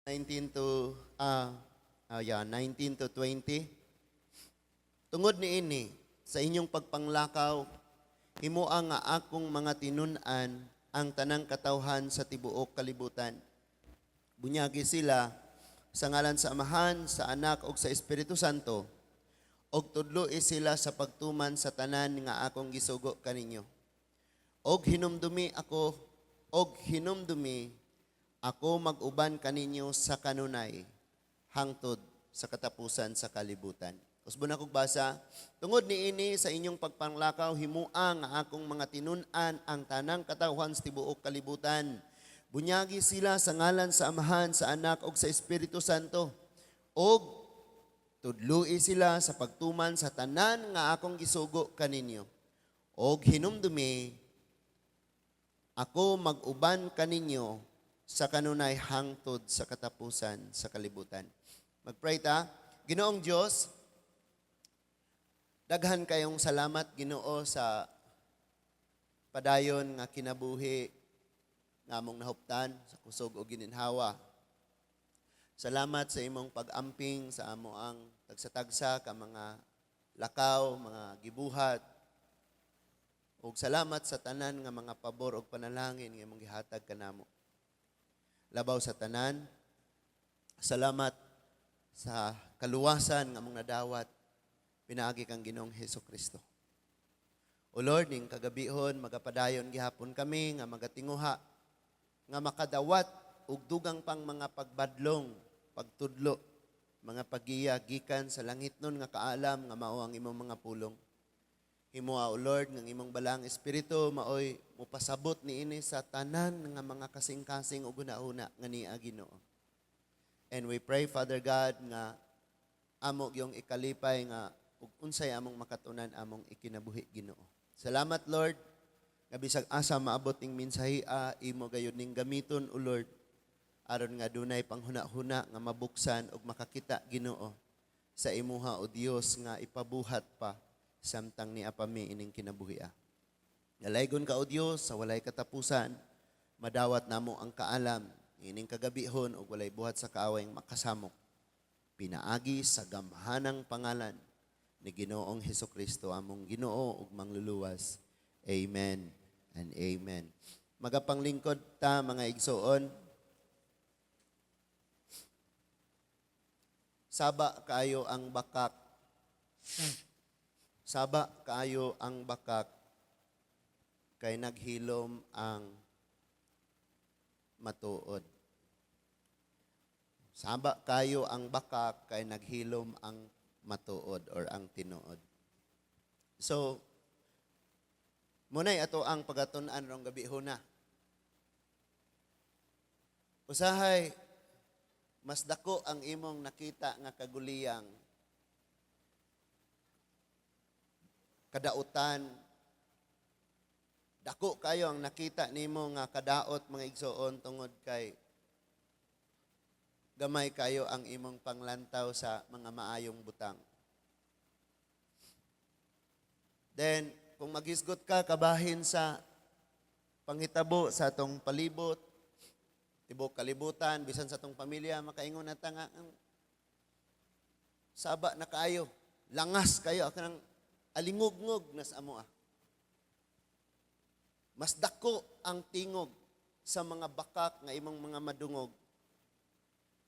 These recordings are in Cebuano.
19 to yeah, 19 to 20. Tungod niini, sa inyong pagpanglakaw, himoa nga akong mga tinun-an ang tanang katawhan sa tibuok kalibutan. Bunyagi sila sa ngalan sa Amahan, sa Anak ug sa Espiritu Santo, ug tudloi sila sa pagtuman sa tanan nga akong gisugo kaninyo. Og hinumdumi ako mag-uban kaninyo sa kanunay hangtod sa katapusan sa kalibutan. Usbon akong basa, tungod niini, sa inyong pagpanglakaw, himua nga akong mga tinun-an ang tanang katawhan sa tibuok kalibutan. Bunyagi sila sa ngalan sa Amahan, sa Anak ug sa Espiritu Santo. Og tudloi sila sa pagtuman sa tanan nga akong gisugo kaninyo. Og hinumdumi, ako mag-uban kaninyo sa kanunay hangtod sa katapusan sa kalibutan. Magpray ta. Ginoong Dios, daghan kayong salamat, Ginoo, sa padayon nga kinabuhi nga among nahuptan sa kusog o gininhawa. Salamat sa imong pag-amping sa amo ang tagsa-tagsa ka mga lakaw, mga gibuhat. Ug salamat sa tanan nga mga pabor ug panalangin nga imong gihatag kanamo. Labaw sa tanan, salamat sa kaluwasan nga among nadawat pinaagi kang Ginoong Hesus Kristo. O Lord, ning kagabihon, magapadayon gihapon kami nga magatinguha nga makadawat og dugang pang mga pagbadlong, pagtudlo, mga pagiya gikan sa langitnon nga kaalam nga mao ang imong mga pulong. Himoa, O Lord, nga imong balaang espiritu maoy mupasabot niini sa tanan nga mga kasing-kasing ug hunahuna nga niya, Ginoo. And we pray, Father God, nga amo gyung ikalipay nga ug unsay among makatunan, among ikinabuhi, Ginoo. Salamat, Lord, nga bisag asa maabot ning mensahiha, imo gayud ning gamiton, O Lord, aron nga dunay panghuna-huna nga mabuksan ug makakita, Ginoo, sa imuha, O Dios, nga ipabuhat pa samtang nia pa mi ining kinabuhia. Dalaygon ka, O Dios, sa walay katapusan. Madawat namo ang kaalam ining kagabihon ug walay buhat sa kaaway makasamok. Pinaagi sa gamhanang pangalan ni Ginoong Hesukristo, among Ginoo ug Mangluluwas. Amen and amen. Magapanglingkod ta, mga igsoon. Saba kaayo ang bakak. Saba kaayo ang bakak kay naghilom ang matuod. Saba kayo ang bakak kay naghilom ang matuod or ang tinuod. So, muna'y ato ang pagatun-an rong gabi huna. Usahay, mas dako ang imong nakita nga kaguliyang, kadautan. Dako kayo ang nakita nimo nga kadaot, mga igsoon, tungod kay gamay kayo ang imong panglantaw sa mga maayong butang. Then, kung maghisgot ka kabahin sa panghitabo sa atong palibot, tibok kalibutan, bisan sa atong pamilya, makaingon na ta nga, ang saba na kaayo, langas kayo, kanang alingugngog na sa amoa. Mas dako ang tingog sa mga bakak nga imong mga madungog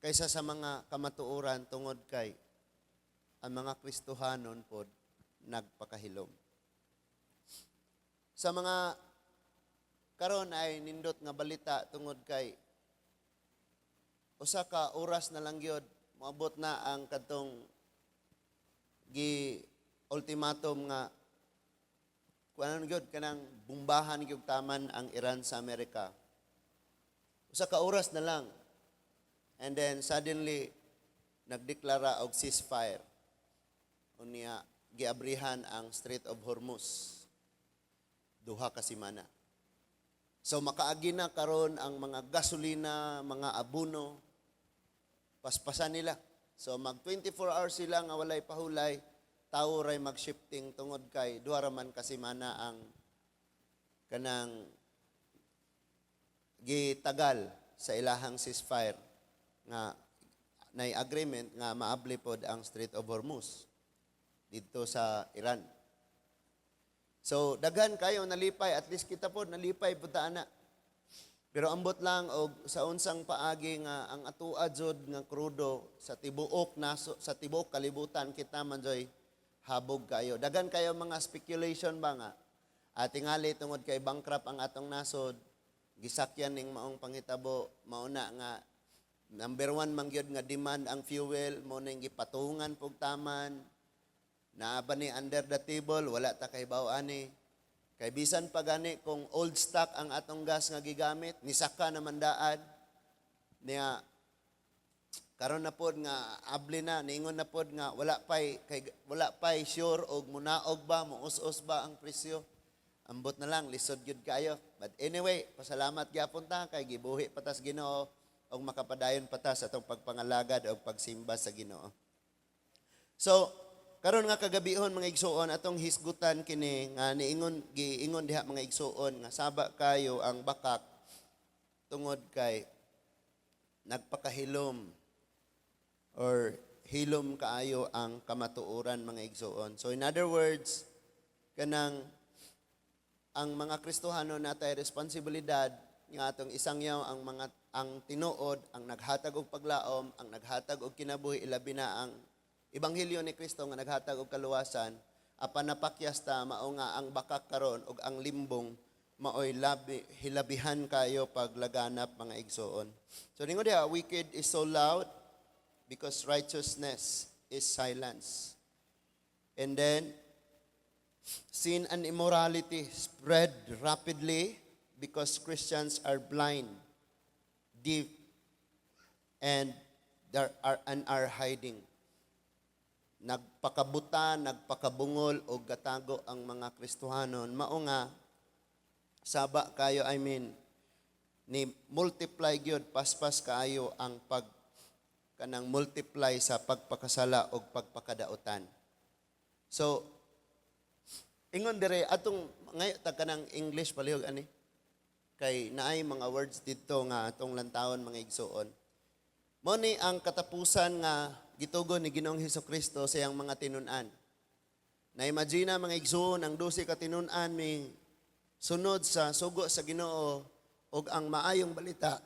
kaysa sa mga kamatuoran tungod kay ang mga Kristohanon pod nagpakahilom. Sa mga karon ay nindot nga balita tungod kay usa ka oras na lang gyud moabot na ang kadtong gi ultimatum nga kung ano gyud kanang bumbahan gyud taman ang Iran sa Amerika. Usa ka oras na lang. And then suddenly nagdeklara og ceasefire. Unya giabrihan ang Strait of Hormuz 2 ka semana. So makaagi na karon ang mga gasolina, mga abono, paspasan nila. So mag 24 hours sila nga walay pahulay, tao ray mag-shifting tungod kay 2 ra man ka semana ang kanang gitagal sa ilahang ceasefire. Nga nay agreement nga maabli pod ang Strait of Hormuz didto sa Iran. So daghan kayo nalipay, at least kita pod nalipay pud ta ana. Pero ambot lang og sa unsang paagi nga ang atua jud nga krudo sa tibuok naso, sa tibuok kalibutan, kita man joy habog kayo. Daghan kayo mga speculation ba nga tingali tungod kay bankrupt ang atong nasod, gisakyan ning maong panghitabo, mao na nga number one man gyud nga demand ang fuel, mao ning gipatungan pug taman. Naa ba ni under the table, wala ta kahibaw ani. Kay bisan pa gani kung old stock ang atong gas nga gigamit, nisaka naman daan. Niya karon na pod nga abli na, niingon na pod nga wala pay sure og munaog ba, muus-us ba ang presyo. Ambot na lang, lisod gyud kayo. But anyway, pasalamat gyapon ta kay gibuhi pa tas Ginoo og makapadayon pa ta sa atong pagpangalagad og pagsimba sa Ginoo. So, karon nga kagabihon, mga igsuon, atong hisgutan kini nga niingon, giingon diha, mga igsuon, nga saba kayo ang bakak tungod kay nagpakahilom or hilom kaayo ang kamatuoran, mga igsuon. So in other words, kanang ang mga Kristohano natay responsibilidad nga atong isangyaw ang mga ang tinuod, ang naghatag og paglaom, ang naghatag og kinabuhi, ilabi na ang ebanghelyo ni Kristo nga naghatag og kaluwasan. Apan napakyas ta mao nga ang bakak karon ug ang limbong maoy labi hilabihan kayo paglaganap, mga igsuon. So ningon diha, wicked is so loud because righteousness is silence. And then sin and immorality spread rapidly because Christians are blind, deaf, and are hiding. Nagpakabuta, nagpakabungol o gatago ang mga Kristohanon. Mao nga saba kayo, I mean, ni multiply gyud, paspas kaayo ang pag kanang multiply sa pagpakasala og pagpakadautan. So ingon dire atong ngay ta kanang English palihog ani kay naay mga words didto nga atong lantawon, mga igsuon. Mao ni ang katapusan nga gitugon ni Ginoong Hesukristo sa iyang mga tinun-an. Na-imagine, mga igsuon, ang 12 ka tinun-an mi sunod sa sugo sa Ginoo ug ang maayong balita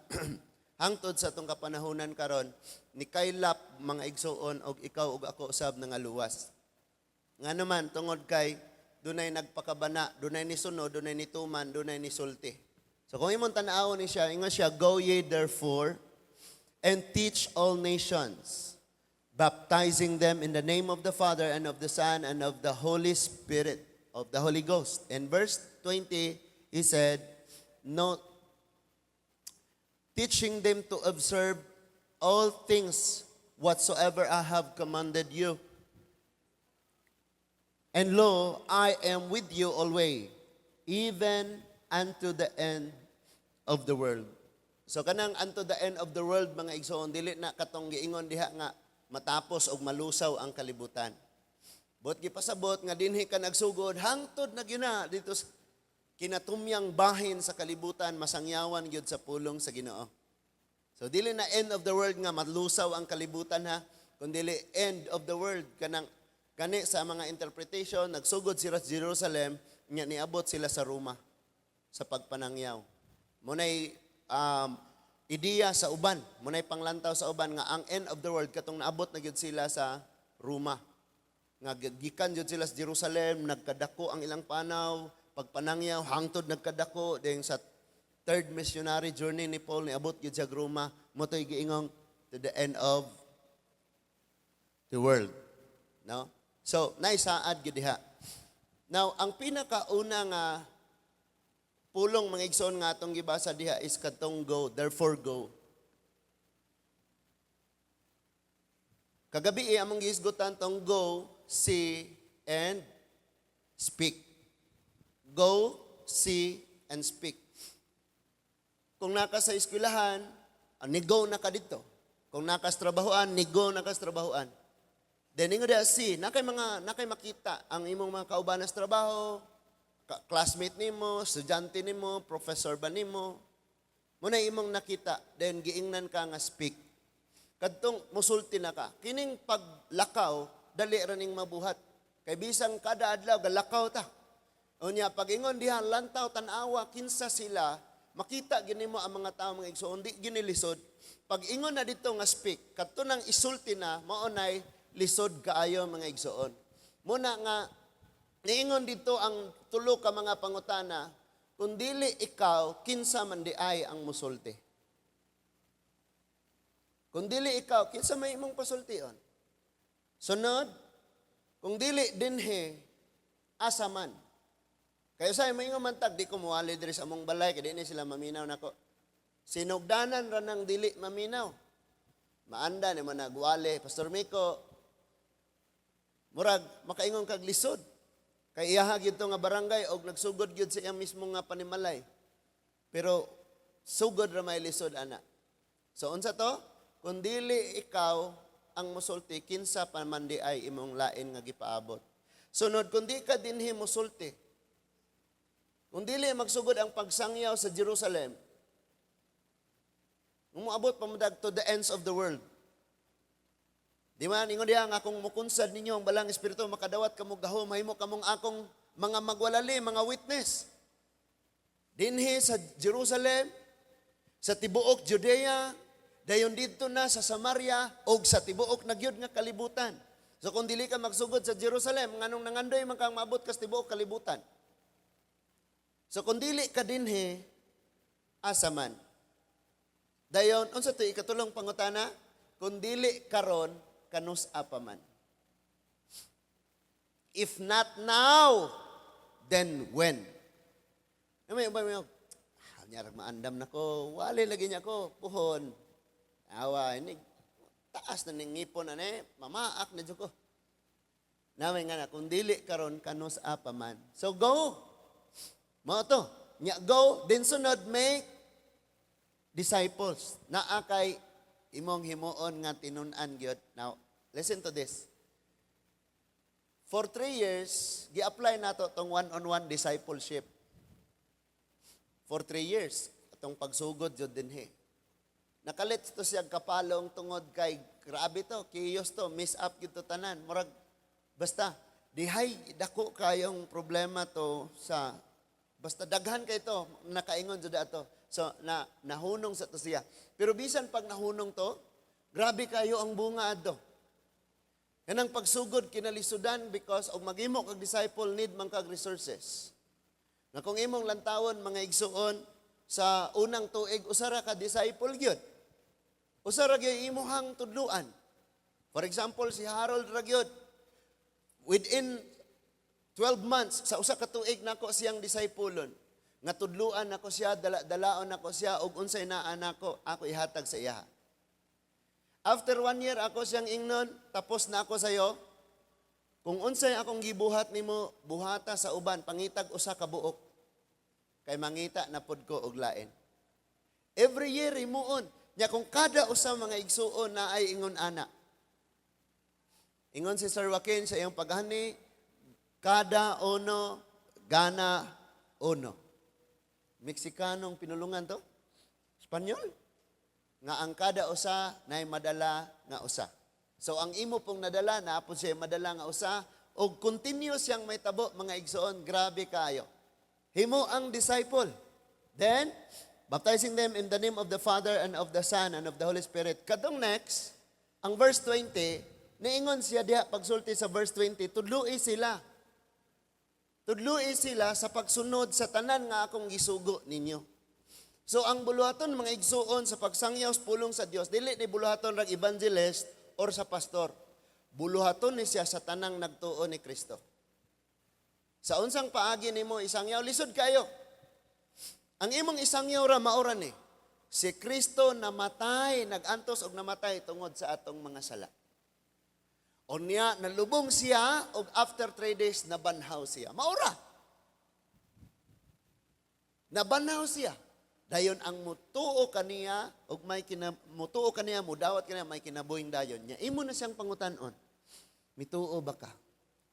hangtod sa atong kapanahunan karon ni kaylap, mga igsuon, og ikaw ug ako usab nangaluwas. Nga naman tungod kay dunay nagpakabana, dunay ni sunod, dunay ni tuman, dunay ni sulti. So kung imong tan-awon ni siya, ingon siya, "Go ye therefore and teach all nations, baptizing them in the name of the Father and of the Son and of the Holy Spirit, of the Holy Ghost." In verse 20, he said, no, "teaching them to observe all things whatsoever I have commanded you. And lo, I am with you always, even unto the end of the world." So kanang unto the end of the world, mga igsoon, dili na katong giingon diha nga matapos og malusaw ang kalibutan. But gipasabot nga dinhi ka nagsugod hangtod na gyud na didto sa kinatumyang bahin sa kalibutan, masangyawan gyud sa pulong sa Ginoo. So dili na end of the world nga malusaw ang kalibutan ha, kundi end of the world kanang kani sa mga interpretation, nagsugod sila sa Jerusalem nya niabot sila sa Roma sa pagpanangyaw. Munay ideya sa uban, munay panglantaw sa uban nga ang end of the world katong naabot na gyud sila sa Roma. Nga gikan jud sila sa Jerusalem, nagkadako ang ilang panaw, pagpanangyaw hangtod nagkadako, then sa third missionary journey ni Paul niabot gyud sa Roma, mao to'y giingong to the end of the world. No? So, naisaad gyud diha. Now, ang pinakauna nga pulong, mga igsoon, nga atong gibasa diha is katong go, therefore go. Kagabi eh, among gihisgutan tong go, see, and speak. Go, see, and speak. Kung naka sa eskwelahan, ni-go na ka didto. Kung naka sa trabahoan, ni-go na ka sa trabahoan. Then ingon diha, see, nakay makita ang imong mga kauban sa trabaho, classmate nimo, estudyante nimo, professor ba nimo. Muna imong nakita, then giingnan ka nga speak. Kadtong musulti na ka. Kining paglakaw, dali ra ning mabuhat. Kay bisan kada adlaw galakaw ta. Unya pag-ingon diha, lantaw, tan-awa kinsa sila, makita gini mo ang mga tao, mga igsoon, di gini lisod. Pag ingon na dito nga speak, kadto nang isulti na, mao nay lisod kaayo, mga igsoon. Muna nga niingon dito ang tulo ka mga pangutana, kung dili ikaw, kinsa man di ay ang musulti? Kung dili ikaw, kinsa may imong pasultion? Sunod, kung dili dinhi, asa man? Kaya sa may man tag, di ko muwali diri sa among balay, kay di ni sila maminaw nako. Sinugdanan ra nang dili maminaw. Maanda ni mo nagwali, Pastor Miko, murag makaingon kag lisod. Kay iyaha gyud to nga barangay og nagsugod gyud sa iyang mismo nga panimalay. Pero sugod ra may lisod ana. So unsa to? Kung dili ikaw ang musulti, kinsa pa man di ay imong lain nga gipaabot? Sunod, kung di ka dinhi musulti, kung dili magsugod ang pagsangyaw sa Jerusalem, umuabot pa mo to the ends of the world. Di man, ingon diha nga kung mukunsad ninyo ang Balaang Espiritu, makadawat kamo gahom, mahimo kamong akong mga magwalali, mga witness. Dinhi sa Jerusalem, sa tibuok Judea, dayon didto na sa Samaria, og sa tibuok na gyud nga kalibutan. So kung dili ka magsugod sa Jerusalem, nganong nangandoy man kang maabot ka sa tibuok kalibutan? So kung dili ka dinhi, asa man? Dayon, unsa to ikatulong pangutana? Kung dili karon, kanus-a pa man? If not now, then when? May, ah, nyarag maandam na ko, wali lagi niya ko, puhon. Awa, ini, taas na ning ngipon, ane, mamaak na jud ko. Namay nga na, kung dili karon, kanus-a pa man? So go! Mao to. Nya go, then sunod, make disciples. Naa kay imong himuon nga tinun-an gyud. Now, listen to this. For 3 years, gi-apply nato tong one-on-one discipleship. For 3 years, atong pagsugod jud dinhi. Nakalit to siya kapalong tungod kay grabe to, chaos to, mess up gyud to tanan. Murag basta dihay dako kayong problema to sa basta daghan kay to nakaingon jud ato. So na nahunong sa to siya. Pero bisan pag nahunong to, grabe kayo ang bunga adto. Yan ang pagsugod kinalisudan because og maghimo kag disciple, need man kag resources. Nga kung imong lantawon, mga igsuon, sa unang tuig usa ra ka disciple gyud. Usa ra gyud imuhang tudluan. For example, si Harold ra gyud. Within 12 months, sa usa ka tuig nako siyang discipleon. Nga tudluan nako siya, dala-dalaon nako siya og unsay naa nako, ako ihatag sa iya. After one year, ako siyang ingnon, "Tapos na ako sa'yo. Kung unsay akong gibuhat nimo, buhata sa uban, pangitag usa ka buok. Kay mangita na pod ko og lain." Every year himuon. Nya kung kada usa, mga igsuon, na ay ingon ana. Ingon si Sir Joaquin sa iyang paghani, "Cada uno gana uno." Mexicanong pinulungan to? Espanyol? Nga ang kada usa nay madala nga usa. So ang imo pong nadala, naa po siya madala nga usa, og continuous siyang may tabo, mga igsoon, grabe kaayo. Himo ang disciple. Then, baptizing them in the name of the Father and of the Son and of the Holy Spirit. Kadtong next, ang verse 20, niingon siya diha pagsulti sa verse 20, tudlui sila. Tudlui sila sa pagsunod sa tanan nga akong gisugo ninyo. So ang buluhaton, mga igsuon, sa pagsangyaw sa pulong sa Dios, dili ni buluhaton rag evangelist or sa pastor. Buluhaton ni siya sa tanang nagtuo ni Kristo. Sa unsang paagi nimo isangyaw, lisod kayo. Ang imong isangyaw ra mao ra ni. Si Kristo namatay, nagantos og namatay tungod sa atong mga sala. Unya, nalubong siya og after 3 days nabanhaw siya. Mao ra. Nabanhaw siya. Dayon ang mutuo kaniya og may kina, mutuo kaniya, mudawat kaniya, may kinabuhing dayon. Nya imo na siyang pangutan-on. Mituo ba ka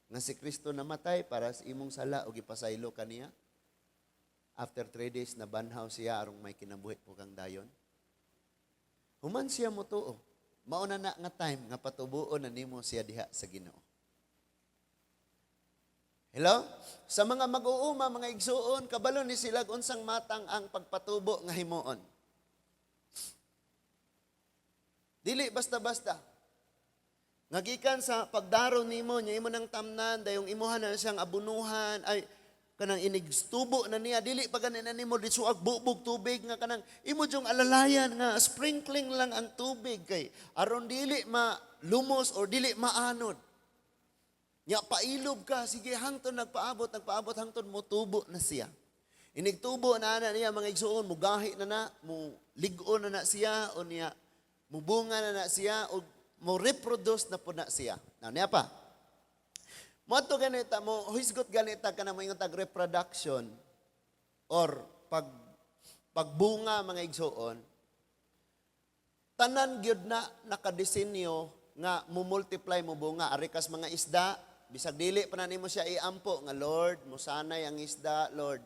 nga si Kristo namatay para sa imong sala og ipasaylo kaniya? After 3 days nabanhaw siya aron may kinabuhi po kang dayon. Human siya mutuo. Mao na na nga time nga patubuon na nimo siya diha sa Ginoo. Hello? Sa mga mag-uuma, mga igsuon, kabalo ni sila unsang matang ang pagpatubo nga himuon. Dili basta-basta. Nga gikan sa pagdaro nimo, nya imo nang tamnan, dayong imuha na siyang abunuhan, ay kanang inigstubo na niya, dili pa gani na nimo disuag bubog tubig nga kanang imo jung alalayan nga sprinkling lang ang tubig kay aron dili malumos or dili maanod. Nya pailob ka, sige, hangtod nagpaabot, nagpaabot hangtod motubo na siya. Inigtubo na ana niya, mga igsuon, mugahi na na, mo lig-on na na siya o niya mubunga na na siya o mo reproduce na po na siya. Now, niya pa. Moadto ganita mo, hisgot ganita ka na moingon tag reproduction or pagbunga, mga igsuon. Tanan gyud na nakadisenyo nga mo multiply, mo bunga. Ari kas mga isda, bisag dili pa na nimo siya iampo nga, "Lord, musanay ang isda, Lord."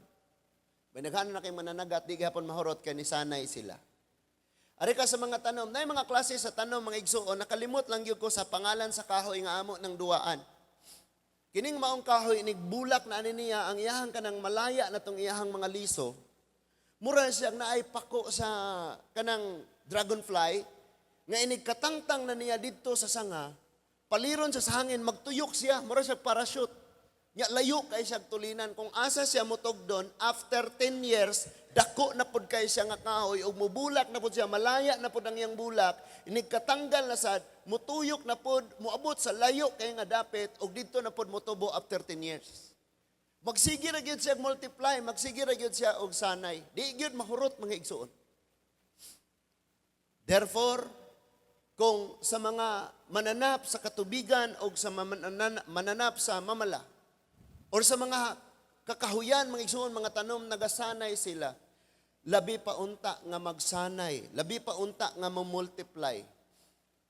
May naghanon na kay mananagat, di gihapon mahurot kay nisanay sila. Ari ka sa mga tanom, na mga klase sa tanom, mga igsuon, nakalimot lang gyud ko sa pangalan sa kahoy nga amo ng duwaan. Kining maong kahoy, inigbulak na ani niya ang iyahang kanang malaya na tong iyahang mga liso. Mura siyang naay pako sa kanang dragonfly nga inig katangtang na niya didto sa sanga, paliron sa hangin, magtuyok siya, mura siya parachute. Nya layo kay siya tulinan. Kung asa siya mutugdon, after 10 years, dako na pud kay siya nga kahoy, ug mubulak na pud siya, malaya na pud ang iyang bulak, inig katanggal na sad, mutuyok na pud, muabot sa layo kay nga dapit, ug didto na pud motubo after 10 years. Magsige ra gyud siya multiply, magsige ra gyud siya og sanay. Di gyud mahurot, mga igsuon. Therefore, kung sa mga mananap sa katubigan o sa mananap sa mamala, or sa mga kakahuyan, mga igsuon, mga tanom, nagasanay sila, labi pa unta nga magsanay, labi pa unta nga mamultiply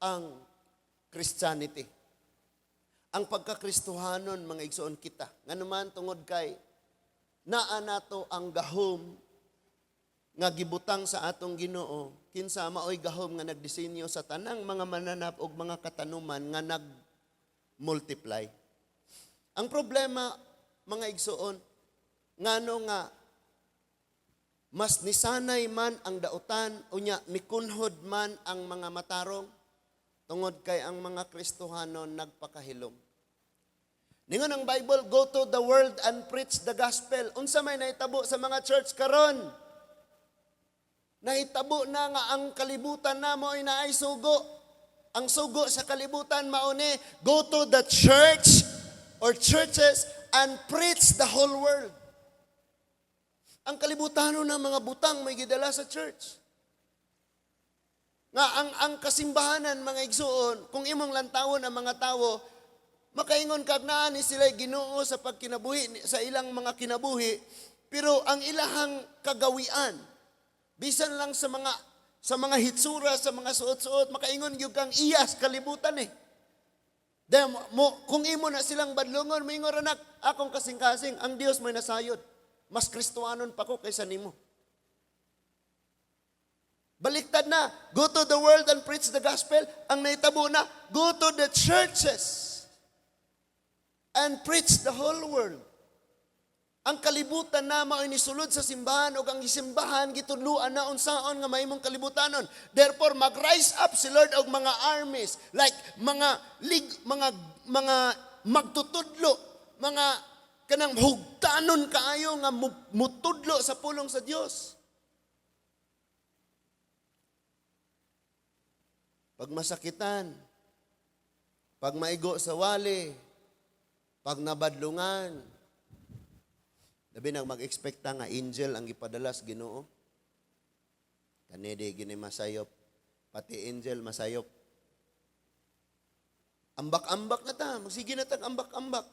ang Christianity. Ang pagkakristohanon, mga igsuon, kita. Nganuman, tungod kay naa nato ang gahom nga gibutang sa atong Ginoo, kinsa maoy gahom nga nagdisenyo sa tanang mga mananap og mga katanuman nga nag-multiply. Ang problema, mga igsuon, ngano nga mas nisanay man ang dautan unya mikunhod man ang mga matarong? Tungod kay ang mga Kristohanon nagpakahilom. Ningon ang Bible, "Go to the world and preach the gospel." Unsa may nahitabo sa mga church karon? Nahitabo na nga ang kalibutan na mo ay naay sugo. Ang sugo sa kalibutan mao ni, "Go to the church or churches and preach the whole world." Ang kalibutan ng mga butang may gidala sa church. Nga ang kasimbahanan, mga igsuon, kung imong lantawon ang mga tawo, makaingon kag naa ni sila Ginoo sa pagkinabuhi, sa ilang mga kinabuhi, pero ang ilahang kagawian, bisan lang sa mga hitsura, sa mga suot-suot, makaingon gyud kang iyas kalibutan eh. Then, mo, kung imo na silang badlongon, moingon ra nak, "Akong kasing-kasing, ang Dios may nasayod. Mas Kristohanon pa ko kaysa nimo." Baliktad na, "Go to the world and preach the gospel." Ang nahitabo na, "Go to the churches and preach the whole world." Ang kalibutan na mao sulod sa simbahan ug ang simbahan gitudluan na unsaon nga mahimong kalibutanon. Therefore, mag-rise up si Lord og mga armies like mga lig, mga magtutudlo, mga kanang hugtanon kaayo nga mutudlo sa pulong sa Dios. Pag masakitan, pag maigo sa wali, pag nabadlungan, labi nang mag-expecta nga angel ang gipadala sa Ginoo. Kani di gini masayop, pati angel masayop. Ambak-ambak na ta, magsige na tag ambak-ambak.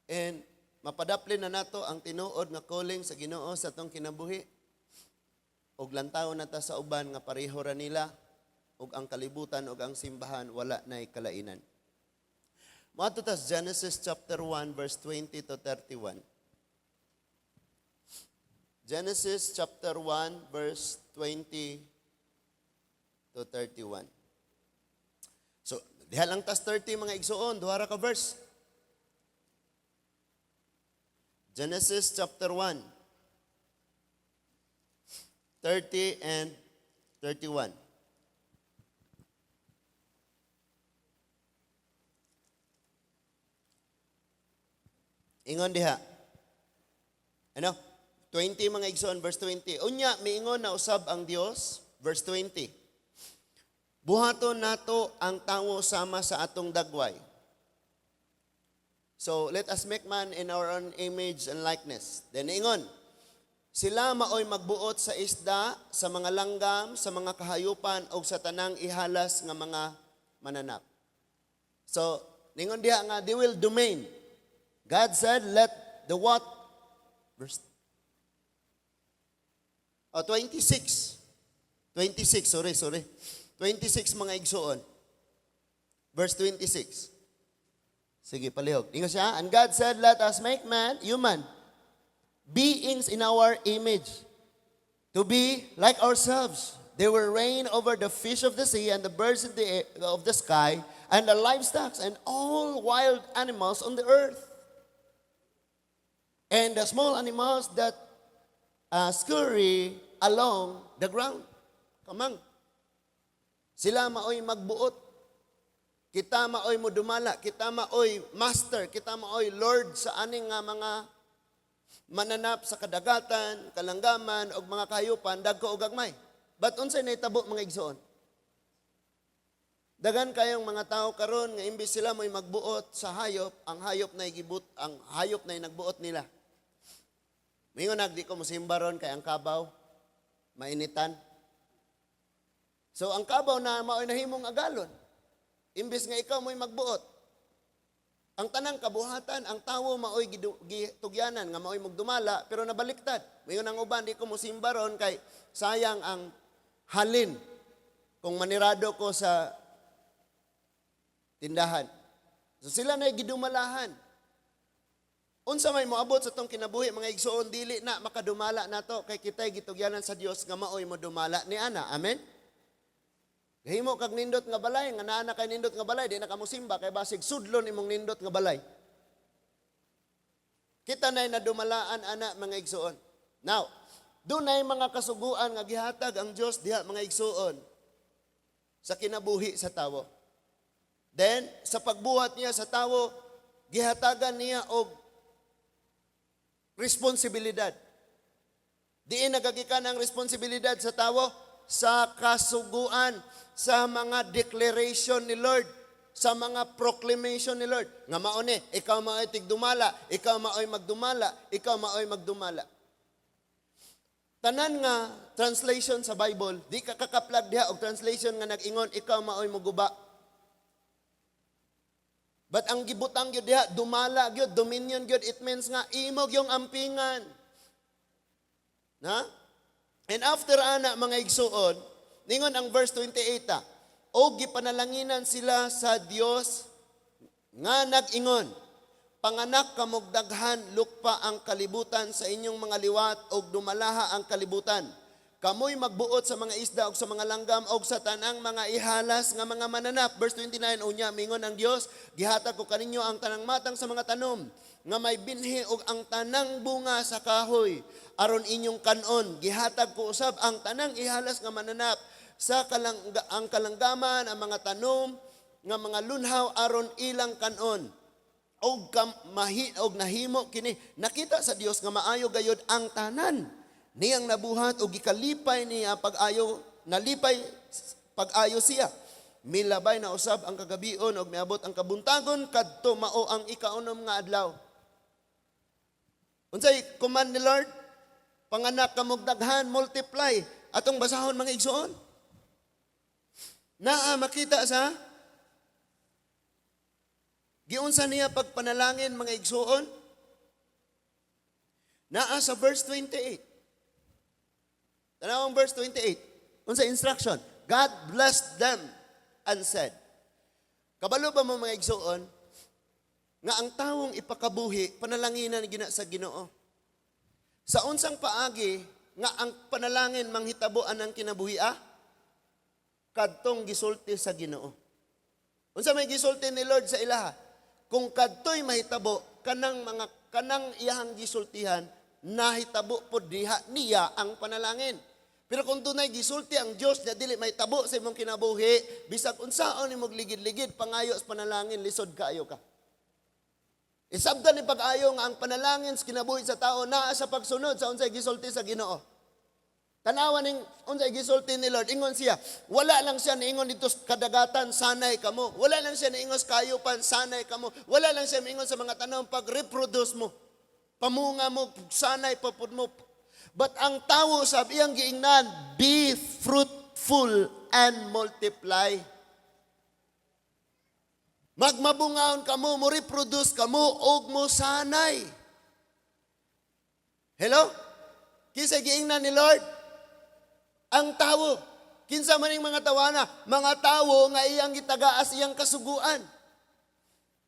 And mapadaplin na nato ang tinuod nga calling sa Ginoo sa atong kinabuhi. Og lantaw na ta sa uban nga pareho ra nila ug ang kalibutan ug ang simbahan wala nay kalainan. Moadto ta sa Genesis chapter 1 verse 20 to 31. Genesis chapter 1 verse 20 to 31. So, diha lang tas 30, mga igsuon, duha ra ka verse. Genesis chapter 1, 30 and 31. Ingon diha. Ano? 20, mga igsoon, verse 20. Unya, miingon na usab ang Dios, verse 20. "Buhaton nato ang tawo sama sa atong dagway." So, let us make man in our own image and likeness. Then ingon, "Sila maoy magbuot sa isda, sa mga langgam, sa mga kahayupan, o sa tanang ihalas nga mga mananap." So, ningon diha nga, they will domain. God said, let the what? Verse, oh, 26. 26, sorry, sorry. 26, mga igsuon. Verse 26. Sige, palihog. Ingon siya, "And God said, 'Let us make man, human beings in our image, to be like ourselves. They will reign over the fish of the sea and the birds of the sky and the livestock and all wild animals on the earth. And the small animals that scurry along the ground.'" Kamang. Sila maoy magbuot. Kita maoy modumala, kita maoy master, kita maoy lord sa aning nga mga mananap sa kadagatan, kalanggaman og mga kahayupan, dagko og gagmay. But unsay nahitabo, mga igsoon? Daghan kayong mga tao karon nga imbis sila mo'y magbuot sa hayop, ang hayop na gibut, ang hayop na nagbuot nila. Mingon nag, "Di ko musimba ron kay ang kabaw mainitan." So ang kabaw na mao'y nahimong agalon. Imbis nga ikaw mo'y magbuot. Ang tanang kabuhatan, ang tawo maoy gitugyanan nga maoy magdumala, pero nabaliktad. Mingon ang uban, "Di ko musimba ron kay sayang ang halin kung manirado ko sa tindahan." So sila na gidumalahan. Unsa may moabot sa tong kinabuhi, mga igsuon, dili na makadumala nato kay kitay gitugyanan sa Dios nga maoy modumala ni ana. Amen. Gahimo kag nindot nga balay, nga naa na kay nindot nga balay, di na ka mosimba kay basig sudlon imong nindot nga balay. Kita na'y nadumalaan ana, mga igsuon. Now, dunay mga kasuguan nga gihatag ang Dios diha, mga igsuon, sa kinabuhi sa tawo. Then, sa pagbuhat niya sa tawo, gihatagan niya og responsibilidad. Diin nagagikan ang responsibilidad sa tawo? Sa kasuguan, sa mga declaration ni Lord, sa mga proclamation ni Lord. Nga mao ni, ikaw mao'y tigdumala, ikaw mao'y magdumala, ikaw mao'y magdumala. Tanan nga translation sa Bible, di ka kakaplag diha og translation nga nag-ingon ikaw mao'y muguba. But ang gibutang gyud diha, dumala gyud, dominion gyud, it means nga imo gyung ampingan. Na? And after ana, mga igsuon, ningon ang verse 28, "Og gipanalanginan sila sa Dios nga nag-ingon, 'Panganak kamog daghan, lukpa ang kalibutan sa inyong mga liwat og dumalaha ang kalibutan. Kamoy magbuot sa mga isda og sa mga langgam og sa tanang mga ihalas nga mga mananap.'" Verse 29, "Unya mingon ang Dios, 'Gihatag ko kaninyo ang tanang matang sa mga tanom nga may binhi ug ang tanang bunga sa kahoy aron inyong kanon. Gihatag ko usab ang tanang ihalas nga mananap sa ang kalanggaman, ang mga tanom nga mga lunhaw aron ilang kanon.' Og kam, mahi, og nahimo kini. Nakita sa Dios nga maayo gayod ang tanan niyang nabuhat og gikalipay niya pag-ayo, nalipay pag-ayo siya. Milabay na usab ang kagabion og miabot ang kabuntagon, kadto mao ang ikaunom nga adlaw." Unsay command ni Lord? Panganak kamog daghan, multiply. Atong basahon, mga igsuon. Naa makita sa giunsa niya pagpanalangin, mga igsuon? Naa sa verse 28. Tanaw ang verse 28. Unsa instruction? "God blessed them and said." Kabalo ba mo, mga igsuon, nga ang tawong ipakabuhi, panalanginan gina sa Ginoo? Sa unsang paagi nga ang panalangin manghitabo anang kinabuhi ah? Kadtong gisulti sa Ginoo. Unsa may gisulti ni Lord sa ilaha? Kung kadtoy mahitabo, kanang iyahang gisultihan, nahitabo pod diha niya ang panalangin. Pero kung dunay gisulti ang Dios na dili mahitabo sa imong kinabuhi, bisag unsaon nimong ligid-ligid pangayo sa panalangin, lisod kaayo ka. Isabtan ni pag-ayo nga ang panalangin sa kinabuhi sa tao naa sa pagsunod sa unsay gisulti sa Ginoo. Tanawa ning unsay gisulti ni Lord, ingon siya, wala lang siya niingon dito sa kadagatan, "Sanay kamo." Wala lang siya niingon sa kayupan, "Sanay kamo." Wala lang siya niingon sa mga tanom, "Pag-reproduce mo. Pamunga mo, sanay pa pud mo." But ang tawo sa iyang giingnan, "Be fruitful and multiply." Magmabungaon kamo, mo reproduce kamo, og mo sanay. Hello? Kinsa giingnan ni Lord? Ang tawo. Kinsa man ning mga tawana? Mga tawo nga iyang gitagaas iyang kasuguan.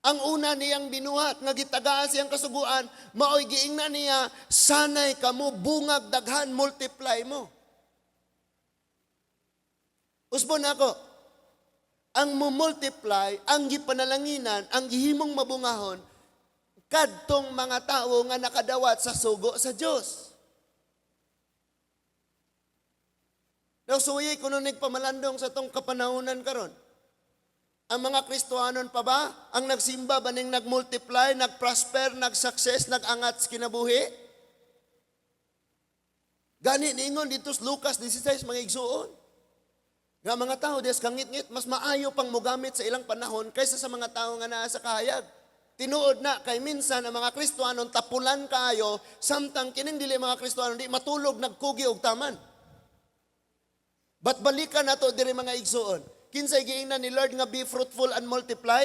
Ang una niyang binuhat nga gitagaas iyang kasuguan, maoy giingnan niya, "Sanay kamo, bungag daghan, multiply mo." Usbon ako, ang mo-multiply, ang gipanalanginan, ang gihimong mabungahon, kadtong mga tao nga nakadawat sa sugo sa Dios. Daw suyi kuno pamalandong sa tong kapanahonan karon. Ang mga Kristohanon pa ba? Ang nagsimba ba ning nagmultiply, nagprosper, nagsuccess, nagangat sa kinabuhi? Gani niingon dito sa Lucas 16, mga igsuon, nga mga tao des kangit-ngit, mas maayo pang mogamit sa ilang panahon kaysa sa mga tao nga naa sa kahayag. Tinuod na kay minsan ang mga Kristohanon tapulan kaayo, samtang kining dili mga Kristohanon di matulog, nagkugi og taman. But balikan nato diri, mga igsuon. Kinsay giingnan ni Lord nga be fruitful and multiply?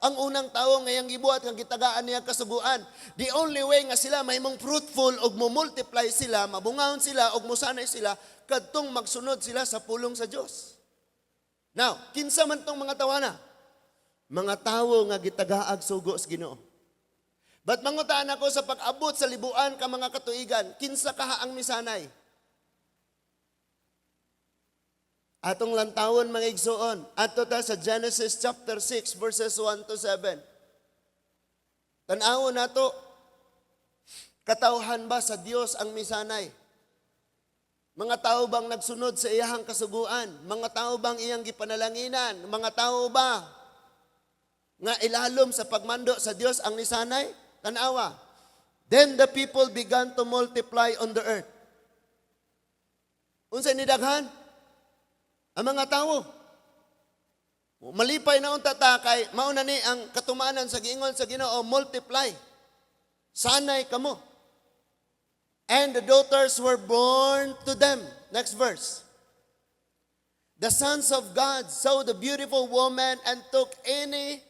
Ang unang tao nga iyang gibuhat nga gitagaan niya kasuguan. The only way nga sila mahimong fruitful ug mo multiply sila, mabungahon sila ug mosanay sila, kadtong magsunod sila sa pulong sa Dios. Now, kinsa man tong mga tawana? Mga tawo nga gitagaag sugo sa Ginoo. But mangutaan ako, sa pag-abot sa libuan ka mga katuigan, kinsa kaha ang misanay? Atong lantawon, mga igsuon, adto ta sa Genesis chapter 6 verses 1 to 7. Tan-awon nato, katawhan ba sa Dios ang misanay? Mga tao bang nagsunod sa iyahang kasuguan? Mga tao bang iyang gipanalanginan? Mga tao ba nga ilalom sa pagmando sa Dios ang nisanay? Tanawa. Then the people began to multiply on the earth. Unsay nidaghan? Ang mga tao. Malipay na unta ta kay mao na ni ang katumanan sa giingon sa Ginoo, "Multiply. Sanay kamo." And the daughters were born to them. Next verse. The sons of God saw the beautiful woman and took any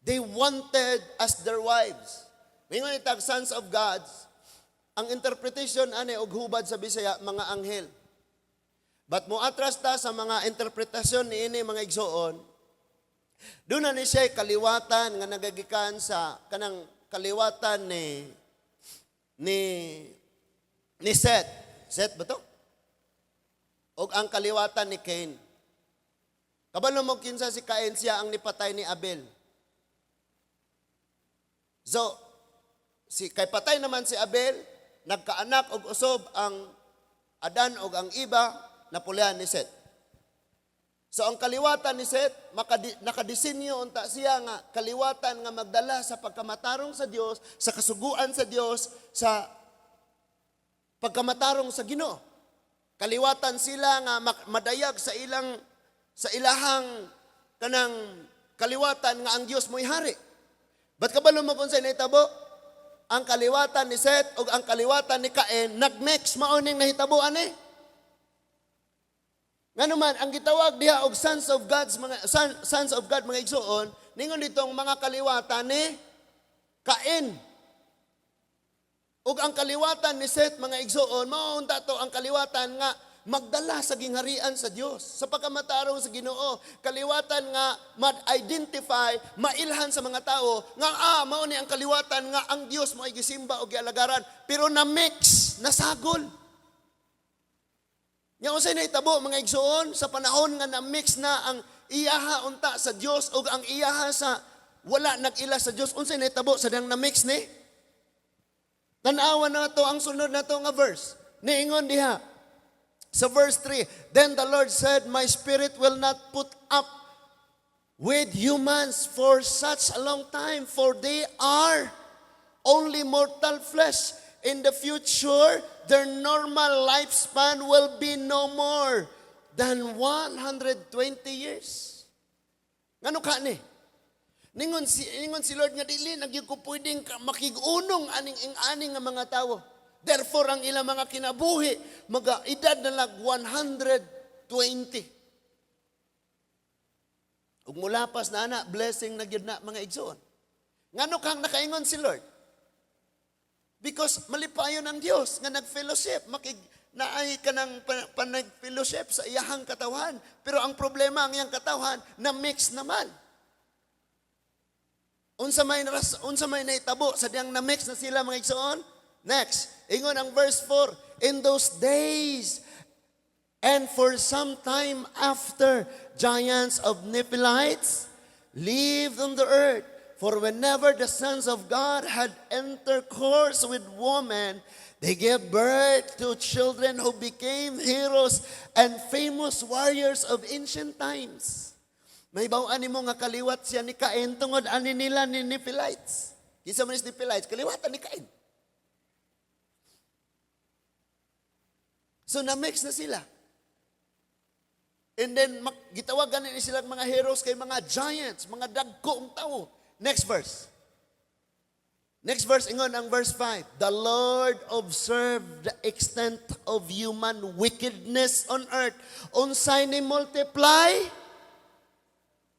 they wanted as their wives. Mingon itag sons of gods, ang interpretation ani og hubad sa Bisaya, mga anghel. But moatras ta sa mga interpretasyon niini, mga igsoon, doon na ni siya kaliwatan nga nagagikan sa kanang kaliwatan ni Seth. Seth ba to? Og ang kaliwatan ni Cain. Kabalo mo kinsa si Cain? Siya ang nipatay ni Abel. So, si kay patay naman si Abel, nagkaanak og usob ang Adan og ang Iba, napulihan ni Seth. So ang kaliwatan ni Seth, nakadisenyo unta siya nga kaliwatan nga magdala sa pagkamatarong sa Dios, sa kasuguan sa Dios, sa pagkamatarong sa Ginoo. Kaliwatan sila nga madayag sa ilahang kanang kaliwatan nga ang Dios mo'y hari. But kabalo mo kung sa nahitabo? Ang kaliwatan ni Seth ug ang kaliwatan ni Cain nagmix, mao ning nahitabo ani. Nga naman, ang gitawag diha og sons of God, mga igsuon, ningon ditong mga kaliwatan ni Cain. Ug ang kaliwatan ni Seth, mga igsuon, mao unta to ang kaliwatan nga magdala sa gingharian sa Dios, sa pagkamatarong sa Ginoo, kaliwatan nga ma-identify, mailhan sa mga tao nga mao ni ang kaliwatan nga ang Dios mo ay gisimba o gialagaran, pero na mix, nasagol. Nga unsay nahitabo, mga igsoon, sa panahon nga na-mix na ang iyaha unta sa Dios ug ang iyaha sa wala nag-ila sa Dios, unsay nahitabo sa dang na-mix ni? Tan-awa na to ang sunod na to nga verse. Niingon diha sa verse 3, "Then the Lord said, 'My spirit will not put up with humans for such a long time, for they are only mortal flesh. In the future, their normal lifespan will be no more than 120 years.'" Ngano ka ni? Ningon si Lord nga dili na gyud ko pwedeng makig-unong aning ing-aning nga mga tawo. Therefore, ang ilang mga kinabuhi, mga edad na lag 120. Ug mulapas na ana, blessing na gyud na, mga igsoon. Ngano kang nakaingon si Lord? Because malipayon ang Dios nga nag-fellowship, makig naay kanang panag-fellowship sa iyahang katawhan. Pero ang problema, ang iyang katawhan na mix naman. Unsa may nahitabo sa diyang na-mix na sila, mga igsoon? Next, ingon ang verse 4, "In those days and for some time after, giants of Nephilites lived on the earth. For whenever the sons of God had intercourse with women, they gave birth to children who became heroes and famous warriors of ancient times." Mahibaw-an nimo nga kaliwat siya ni Cain tungod ani nila ni Nephilites. Kinsa man is Nephilites? Kaliwatan ni Cain. So na-mix na sila. And then gitawagan ni silang mga heroes kay mga giants, mga dagko ang tao. Next verse. Next verse, ingon ang verse 5, "The Lord observed the extent of human wickedness on earth." Unsay ni multiply?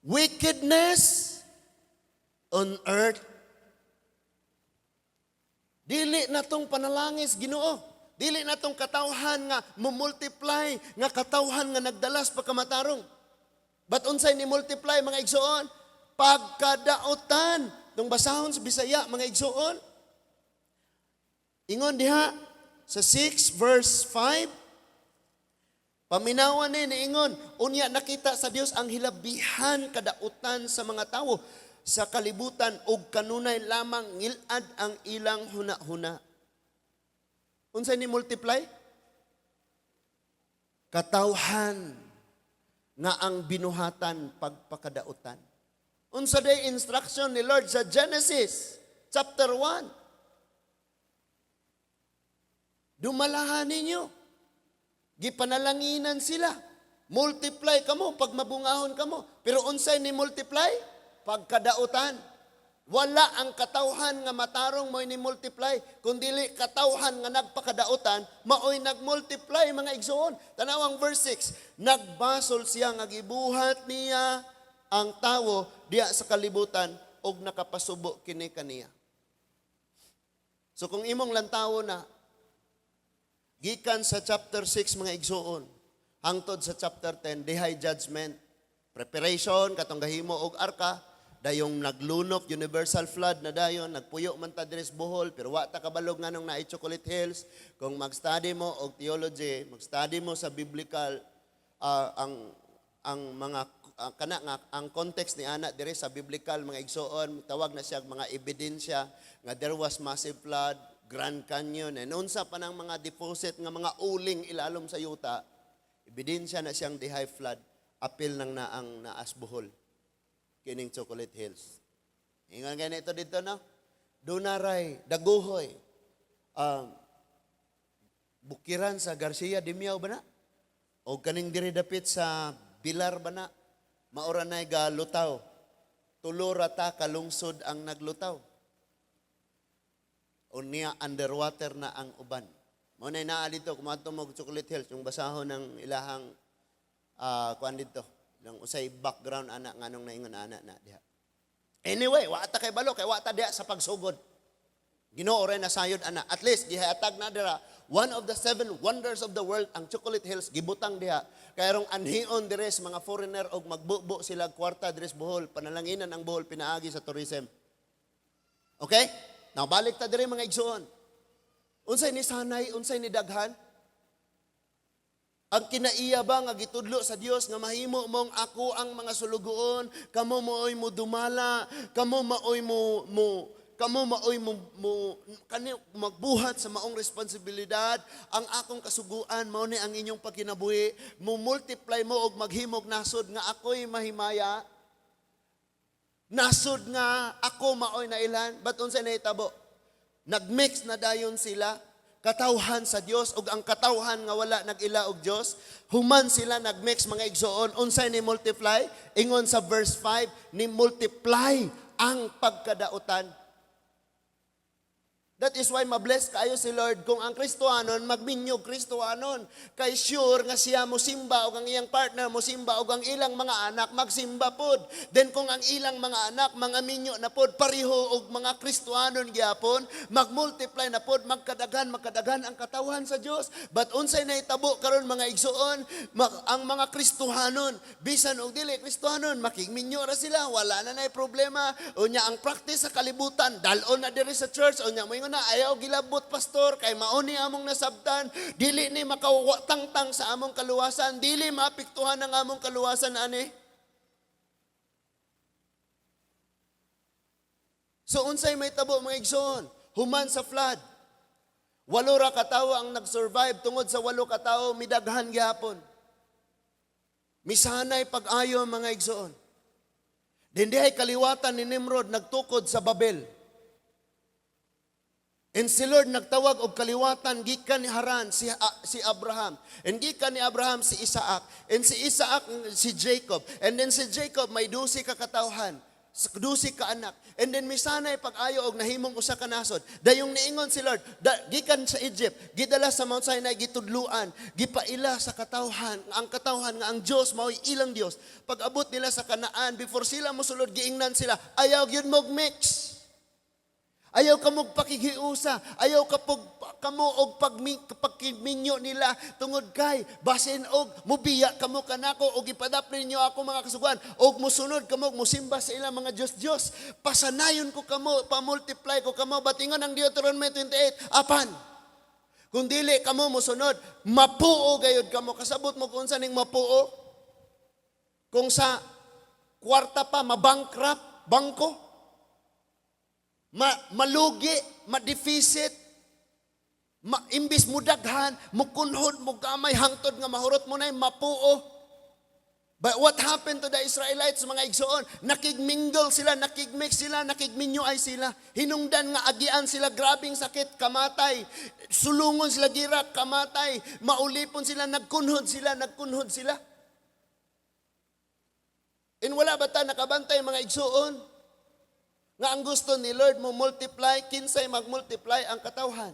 Wickedness on earth. Dili na tong panalangis Ginoo. Dili na tong katawhan nga mo-multiply, nga katawhan nga nagdalas pagkamatarong. But unsay ni multiply, mga igsoon? Pagkadautan. Tung basahon sa Bisaya, mga igsoon. Ingon diha sa 6 verse 5, paminawan ni niingon, "Unya nakita sa Dios ang hilabihan kadautan sa mga tawo sa kalibutan ug kanunay lamang ngilad ang ilang huna-huna." Unsay ni multiply? Katawhan nga ang binuhatan pagpakadautan. Unsa day instruction ni Lord sa Genesis chapter 1? Dumalahan ninyo. Gipanalanginan sila. Multiply kamo pag mabungahon kamo. Pero unsay ni multiply? Pagkadautan. Wala ang katawhan nga matarong mo'y ni multiply, kundi katawhan nga nagpakadautan maoy nagmultiply, mga igsoon. Tanawang verse 6, "Nagbasol siya nga gibuhat niya ang tawo diya sa kalibutan og nakapasubo kini kaniya." So kung imong lantawo na gikan sa chapter 6, mga igsoon, hangtod sa chapter 10, dihay judgment, preparation katong gahimo og arka, dayong naglunok, universal flood na dayon, nagpuyo man ta diri sa Bohol, pero wa ta kabalog nganong naay Chocolate Hills. Kung mag-study mo og theology, mag-study mo sa biblical ang mga kana nga ang context ni ana diri sa biblical, mga igsoon, tawag na siya mga ebidensya nga there was massive flood, Grand Canyon, and unsa pa nang mga deposit nga mga uling ilalom sa yuta, ebidensya na siyang dihay flood, apil nang naang naas Bohol kining Chocolate Hills. Ingon ganito dito, no? Dunaray, daguhoy. Bukiran sa Garcia Dimiao ba na? O kaning diri dapit sa Bilar ba na? Maura na ga lutaw. Tulo ra ta kalungsod ang naglutaw. Unya underwater na ang uban. Mao na naa dito kung mo Chocolate Hills, yung basahon ng ilahang kuan dito. Lang usay background ana nganong naingon ana na diha. Anyway, wa ta kay balo kay wa ta diha sa pagsugod. Ginoo ray nasayod ana. At least gihatag na dira one of the seven wonders of the world ang Chocolate Hills, gibutang diha. Kay rong anhion dire sa mga foreigner og magbubo sila kwarta dire sa Bohol, panalanginan ang Bohol pinaagi sa tourism. Okay? Now balik ta dire, mga igsoon. Unsay ni sanay, unsay ni daghan? Ang kinaiya ba nga gitudlo sa Dios nga mahimo mong ako ang mga sulugoon, kamo maoy mo dumala, kamo maoy mo kani magbuhat sa maong responsibilidad, ang akong kasuguan mao ni ang inyong pagkinabuhi, mo multiply mo og maghimog nasod nga ako'y mahimaya, nasod nga ako maoy nailhan? But unsay nahitabo? Nagmix na dayon sila, katawhan sa Dios ug ang katawhan nga wala nag-ila og Dios. Human sila nagmix, mga igsoon, unsay ni multiply? Ingon sa verse 5, ni multiply ang pagkadautan. That is why mabless kaayo si Lord kung ang Kristohanon magminyog Kristohanon. Kay sure nga siya mosimba og ang iyang partner mosimba og ang ilang mga anak magsimba pod. Then kung ang ilang mga anak mga minyo na pod pareho og mga Kristohanon gyapon, magmultiply na pod, magkadaghan magkadaghan ang katawhan sa Dios. But unsay nahitabo karon, mga igsoon, ang mga Kristohanon bisan og dili Kristohanon makigminyo ra sila, wala na nay problema. Unya ang practice sa kalibutan dal-on na diri sa church. Unya moingon na, "Ayaw gilabot, pastor, kay mao ni among nasabtan, dili ni makawatangtang sa among kaluwasan, dili maapektuhan ang among kaluwasan ani." So unsay may tabo, mga igsoon? Human sa flood, walo ra katawo ang nag-survive. Tungod sa walo katawo, midaghan gihapon. Misanay pag-ayo, mga igsoon. Dindihay kaliwatan ni Nimrod nagtukod sa Babel. And si Lord nagtawag og kaliwatan gikan ni Haran si Abraham. And gikan ni Abraham si Isaac. And si Isaac si Jacob. And then si Jacob may 12 ka katawhan, 12 ka anak. And then misanay pag-ayo og nahimong usa ka nasod. Dayong niingon si Lord, gikan sa Egypt, gidala sa Mount Sinai, gitudluan, gipaila sa katawhan, ang katawhan nga ang Dios mao'y ilang Dios. Pag-abot nila sa Kanaan, before sila mosulod, giingnan sila, "Ayaw gyud mo mix. Ayaw ka mo pakighiusa, ayaw ka pog, kamo og pagkiminyo nila tungod kay basin og mubiya kamo kanako og ipadapli ninyo ako mga kasuguan og musunod kamo og musimba sa ilang mga Dios-Dios. Pasanayon ko kamo, pamultiply ko kamo." But ingon ang Deuteronomy 28, apan kung dili kamo musunod, mapuo gayud kamo. Kasabot mo kung unsa ning mapuo? Kung sa kwarta pa, mabankrupt bangko, malugi, ma-deficit, imbis mo daghan, mukunhod, mo gamay, hangtod nga mahurot mo na mapuo. But what happened to the Israelites, mga igsoon? Nakigmingle sila, nakigmix sila, nakigminyo ay sila. Hinungdan nga agian sila, grabing sakit, kamatay. Sulungon sila gira, kamatay. Maulipon sila, nagkunhod sila, nagkunhod sila. And wala ba ta nakabantay, mga igsoon, nga ang gusto ni Lord mo multiply? Kinsay mag-multiply? Ang katawhan.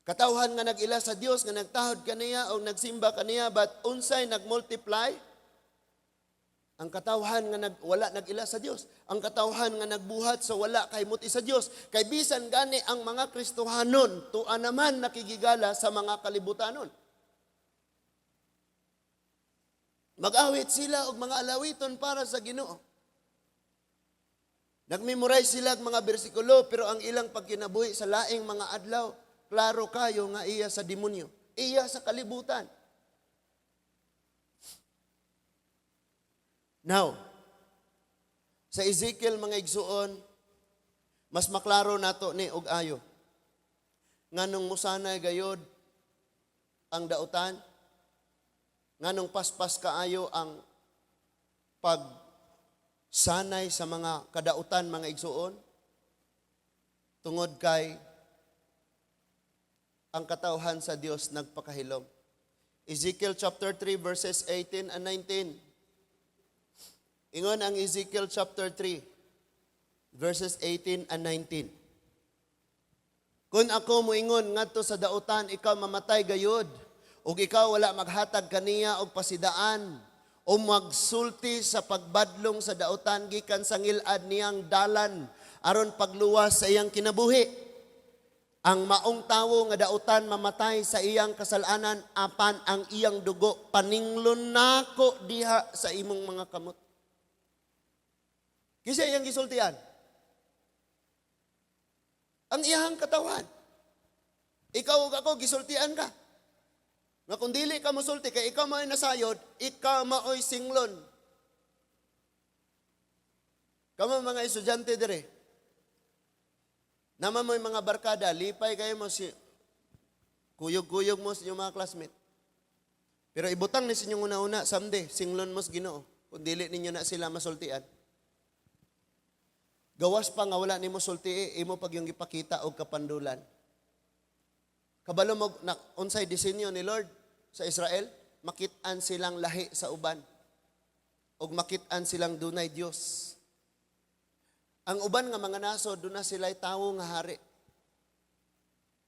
Katawhan nga nag-ila sa Dios, nga nagtahod kaniya o nagsimba kaniya, but unsay nag-multiply? Ang katawhan nga wala nag-ila sa Dios. Ang katawhan nga nagbuhat sa wala kahimuti sa Dios. Kay bisan gani ang mga Kristohanon, tua naman nakigigala sa mga kalibutanon. Mag-awit sila og mga alawiton para sa Ginoo. Nagmemorize sila og mga bersikulo, pero ang ilang pagkinabuhi sa laing mga adlaw, klaro kayo nga iya sa demonyo, iya sa kalibutan. Now, sa Ezekiel, mga igsuon, mas maklaro nato ni og ayo. Nganong musanay gayod ang dautan, nganong paspas kaayo ang pagsanay sa mga kadautan, mga igsuon, tungod kay ang katawhan sa Dios nagpakahilom. Ezekiel chapter 3 verses 18 and 19. Ingon ang Ezekiel chapter 3 verses 18 and 19. "Kung ako moingon ngadto sa dautan, 'Ikaw mamatay gayud,' ug ikaw wala maghatag kaniya og pasidaan o magsulti sa pagbadlong sa dautan gikan sa ngilad niyang dalan aron pagluwas sa iyang kinabuhi, ang maong tawo nga dautan mamatay sa iyang kasalanan, apan ang iyang dugo paninglon nako diha sa imong mga kamot." Kinsa iyang gisultian? Ang iyang katawhan. Ikaw ug ako, gisultian ka. Nga kung dili ka mosulti kay ikaw mao'y nasayod, ikaw mao'y singlon. Kamo mga estudyante dire. Naa man mo'y mga barkada, lipay kayo mo si kuyog-kuyog mo sa inyong mga classmate. Pero ibutang ni sa inyong una-una, someday, singlon mo sa Ginoo kung dili ninyo na sila masultian. Gawas pa nga wala nimo sulti, imo pag yung gipakita og kapandulan. Kabalo mo na unsay disenyo ni Lord sa Israel, makit-an silang lahi sa uban. Ug makit-an silang dunay Dios. Ang uban nga mga nasod, duna sila'y tawo nga hari.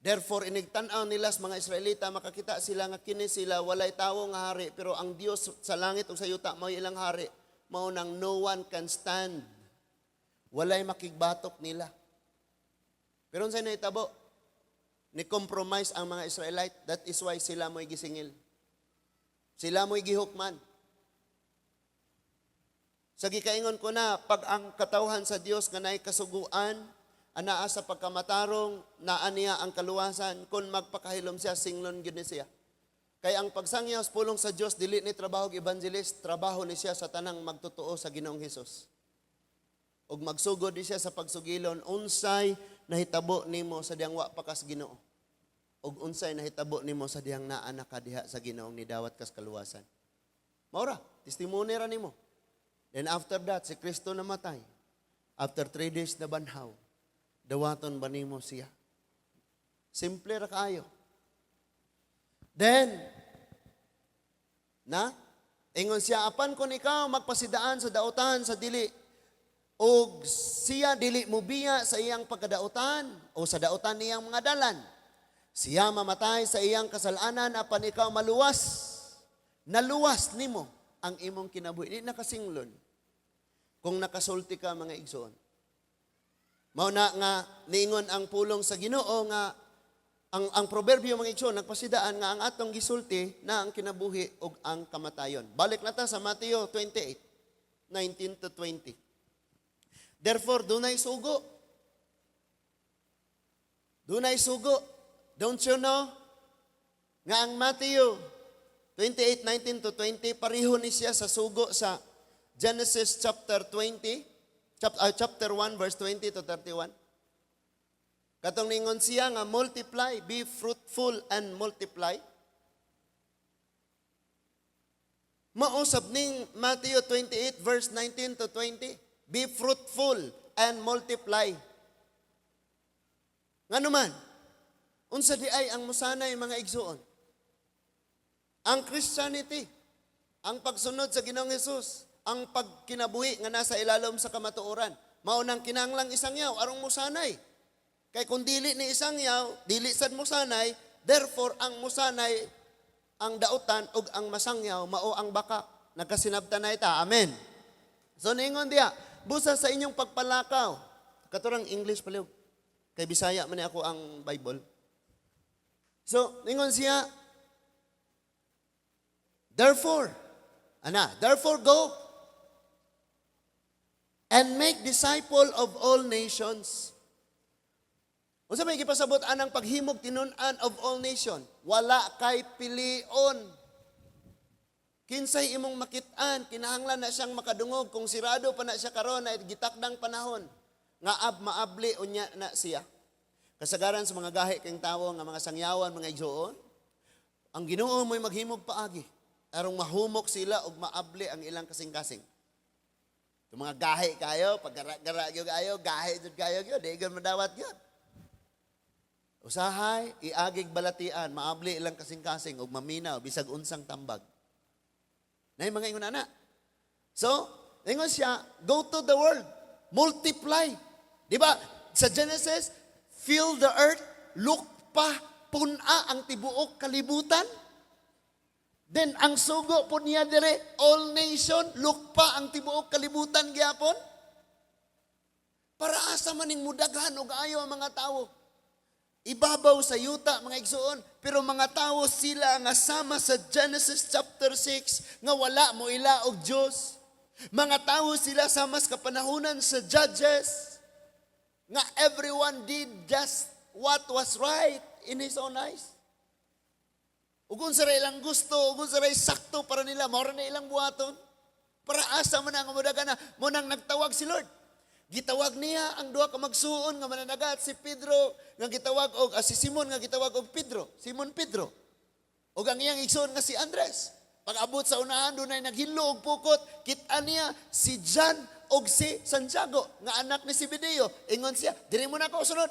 Therefore, inigtan-aw nila sa mga Israelita, makakita sila nga kini sila walay tawo nga hari, pero ang Dios sa langit ug sa yuta mao ilang hari, mao nang no one can stand. Walay makigbatok nila. Pero unsay nahitabo? Ni compromise ang mga Israelite. That is why sila mo'y gisingil. Sila mo'y gihukman. Sa gikaingon ko na, pag ang katawhan sa Dios nga naay kasuguan, anaa sa pagkamatarong, naa niya ang kaluwasan, kung magpakahilom siya, singlon gyud ni siya. Kay ang pagsangyaw sa pulong sa Dios dili ni trabaho og evangelist, trabaho ni siya sa tanang magtotoo sa Ginoong Hesus. Ug magsugod ni siya sa pagsugilon unsay nahitabo nimo sa diyang wa pa kas Ginoo. Ug unsay nahitabo nimo sa diyang naa na ka diha sa Ginoong nidawat kas kaluwasan. Maura, testimony ra nimo. Then after that, si Kristo namatay. After 3 days na banhaw, dawaton ba nimo siya? Simple ra kaayo. Then, na, ingon siya, apan kung ikaw magpasidaan sa dautan sa dili, og siya dili mubiya sa iyang pagkadautan o sa dautan niyang mga dalan. Siya mamatay sa iyang kasalanan apan ikaw maluwas. Naluwas nimo ang imong kinabuhi. Di nakasinglon. Kung nakasulti ka, mga igsoon. Mao na nga niingon ang pulong sa Ginoo nga ang proverbio, mga igsoon, nagpasidaan nga ang atong gisulti na ang kinabuhi ug ang kamatayon. Balik na ta sa Mateo 28, 19 to 20. Therefore, dunay sugo. Dunay sugo. Don't you know nga ang Matthew 28, 19 to 20, pareho ni siya sa sugo sa Genesis chapter 20, chapter 1, verse 20 to 31? Katong ningon siya nga multiply, be fruitful and multiply. Mausab ning Matthew 28 verse 19 to 20, be fruitful and multiply. Ngano man, unsa di ay ang musanay, mga igsuon? Ang Christianity, ang pagsunod sa Ginoong Hesus, ang pagkinabuhi nga nasa ilalom sa kamatuoran. Mao nang kinahanglang isangyaw aron musanay. Kay kung dili ni isangyaw, dili sad musanay, therefore ang musanay ang dautan ug ang masangyaw mao ang baka. Nagkasinabtan na ita. Amen. So ningon diya, busa sa inyong pagpalakaw. Katurang English palihog. Kay Bisaya man ni ako ang Bible. So, ningon siya, therefore, ana, therefore go and make disciple of all nations. Unsa may gipasabot anang paghimog tinun-an of all nation? Wala kay pilion. Kinsay imong makit-an, kinahanglan na siyang makadungog kung sirado pa na siya karon na gitakdang panahon nga ab maabli unya na siya. Kasagaran sa mga gahi kang tawo nga mga sangyawan, mga igsuon, ang Ginoo mo'y maghimog paagi aron mahumok sila ug maabli ang ilang kasing-kasing. Yung mga gahi kayo, pag gara-gara gyud kayo, gahi jud kayo gyud, di gyud madawat gyud. Usahay, iagig balatian, maabli ilang kasing-kasing ug maminaw bisag unsang tambag. Nay mga ingon ana. So, ingon siya, go to the world, multiply. Di ba? Sa Genesis, fill the earth, lukpa, pun-a ang tibuok kalibutan. Then ang sugo po niya dire, all nation, lukpa ang tibuok kalibutan gyapon. Para asa man ning mudaghan og ayo ang mga tawo? Ibabaw sa yuta, mga igsuon, pero mga tawo sila nga sama sa Genesis chapter 6 nga wala mo ila og Dios. Mga tawo sila sama sa kapanahunan sa Judges nga everyone did just what was right in his own eyes. Ug unsa ra ilang gusto, ug unsa ra sakto para nila, mao ra na ilang buhaton. Para asa man ang mudagan na mo nang nagtawag si Lord. Gitawag niya ang duha ka magsuon nga mananagat, si Pedro nga gitawag og si Simon nga gitawag og Pedro, Simon Pedro. Ug ang iyang igsoon nga si Andres. Pag-abot sa unahan, dunay naghinlo og pukot, kita niya si John og si Santiago nga anak ni Zebedeo. Ingon siya, "Diri mo na ako sunod."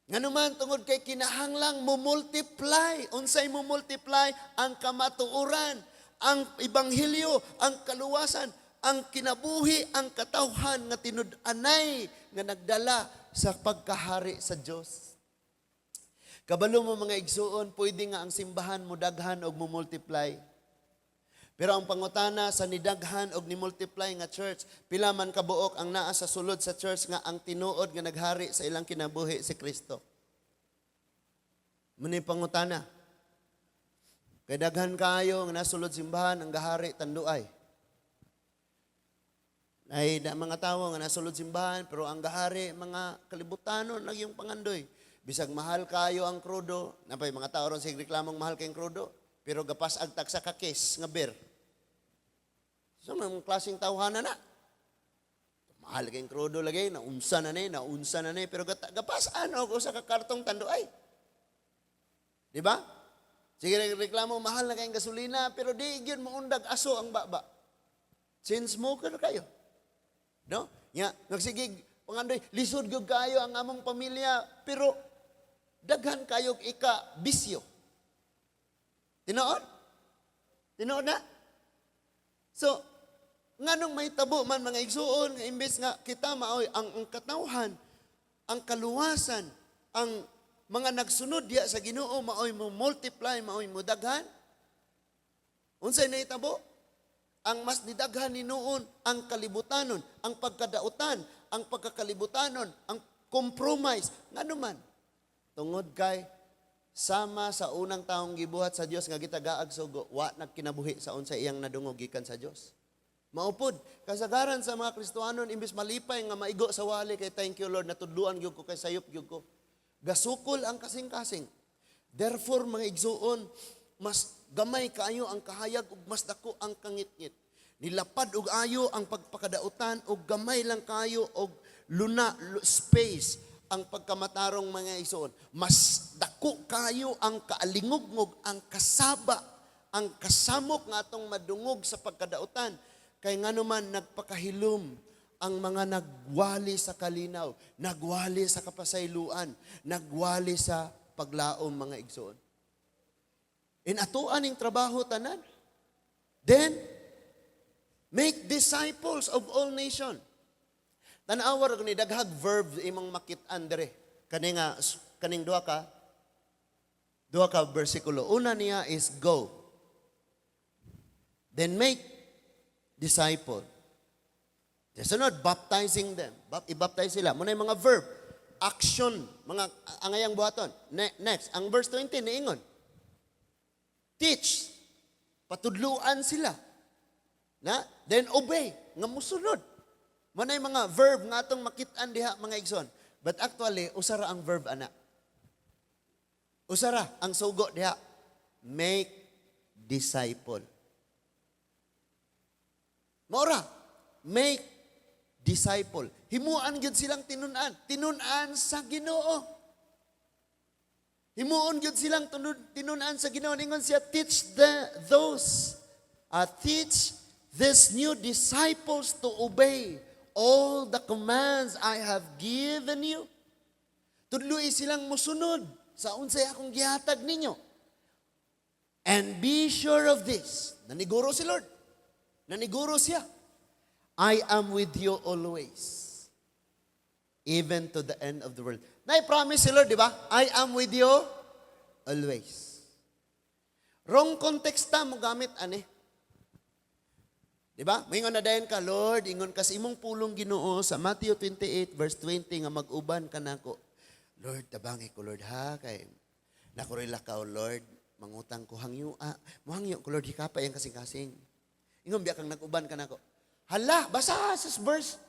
Nganuman, tungod kay kinahanglang mo multiply. Unsay mo multiply? Ang kamatuoran, ang ebanghelyo, ang kaluwasan, ang kinabuhi, ang katawhan nga tinud-anay nga nagdala sa pagkahari sa Dios. Kabalo mo, mga igsuon, pwede nga ang simbahan mo daghan og mo multiply. Pero ang pangutana, sa nidaghan og ni multiply nga church, pila man kabuok ang naa sa sulod sa church nga ang tinuod nga naghari sa ilang kinabuhi si Kristo? Muni pangutana. Kay daghan kayo nga nasulod simbahan, ang gahari tanduay. Ay da mga tawo nga nasulod simbahan pero ang gahari mga kalibutanon lang yung pangandoy. Bisag mahal kayo ang krudo, napay mga tao ron sige reklamong mahal kayong krudo, pero gapas ag tagsa ka case nga beer. So mga klaseng tawhana na. Mahal kayong krudo lagi, naunsa na ni, naunsa na ni, pero gapas ano og usa ka kartong tanduay. Di ba? Sige reklamo mahal na kayong gasolina, pero di gyud mo undag aso ang baba. Chain smoker kayo. No? Nya, nagsige pangandoy, lisod gyud kayo ang among pamilya, pero daghan kayo ika bisyo. Tinuod? Tinuod na? So, nganong mahitabo man, mga igsuon, nga imbes nga kita maoy ang katawhan, ang kaluwasan, ang mga nagsunod diya sa Ginoo maoy mo multiply, maoy mo daghan? Unsay nahitabo? Ang mas nidaghan ni noon ang kalibutanon, ang pagkadautan, ang pagkakalibutanon, ang compromise. Ngano man? Tungod kay sama sa unang taong gibuhat sa Dios nga gitagaag sugo, wa nagkinabuhi sa unsa iyang nadungog gikan sa Dios. Maupod, kasagaran sa mga Kristohanon, imbes malipay nga maigo sa wali kay "Thank you, Lord, natudluan gyud ko kay sayop gyud ko." Gasukol ang kasing-kasing. Therefore, mga igsuon, mas gamay kaayo ang kahayag ug mas dako ang kangitngit. Nilapad og ayo ang pagpakadautan ug gamay lang kayo og luna space ang pagkamatarong, mga igsuon. Mas dako kayo ang kaalingugngog, ang kasaba, ang kasamok nga atong madungog sa pagkadautan. Kay ngano man, nagpakahilom ang mga nagwali sa kalinaw, nagwali sa kapasayloan, nagwali sa paglaom, mga igsoon. In atoan ning trabaho tanan. Then, make disciples of all nation. Tan-awar ni daghag verb imong makit-an dire. Kani nga kaning duha ka bersikulo. Una niya is go. Then make disciple. Sunod, baptizing them. I-baptize sila. Muna yung mga verb. Action. Mga angayang buhaton. Next, ang verse 20, niingon. Teach. Patudluan sila. Na? Then obey. Nga musunod. Muna yung mga verb nga atong makit-an diha, mga igsoon. But actually, usara ang verb ana. Usara ang sugo diha. Make disciple. Maura, make disciple. Himuan gyud silang tinun-an. Tinun-an sa Ginoo. Himuon gyud silang tinun-an sa Ginoo. Ningon siya, teach the those teach these new disciples to obey all the commands I have given you. Tudloi silang musunod sa unsay akong gihatag ninyo. And be sure of this. Naniguro si Lord. Naniguro siya. I am with you always, even to the end of the world. Na-promise si Lord, di ba? I am with you always. Wrong context ta mo gamit ani. Di ba? Moingon na dayon ka, "Lord, ingon ka sa imong pulong Ginoo sa Matthew 28 verse 20 nga mag-uban ka nako. Lord, tabangi ko, Lord, ha, kay nako lakaw, Lord, mangutang ko hangyo, ah, mohangyo ko, Lord, hikapa yang kasing-kasing. Ingon biya kang nag-uban ka nako." Hala, basa sa verse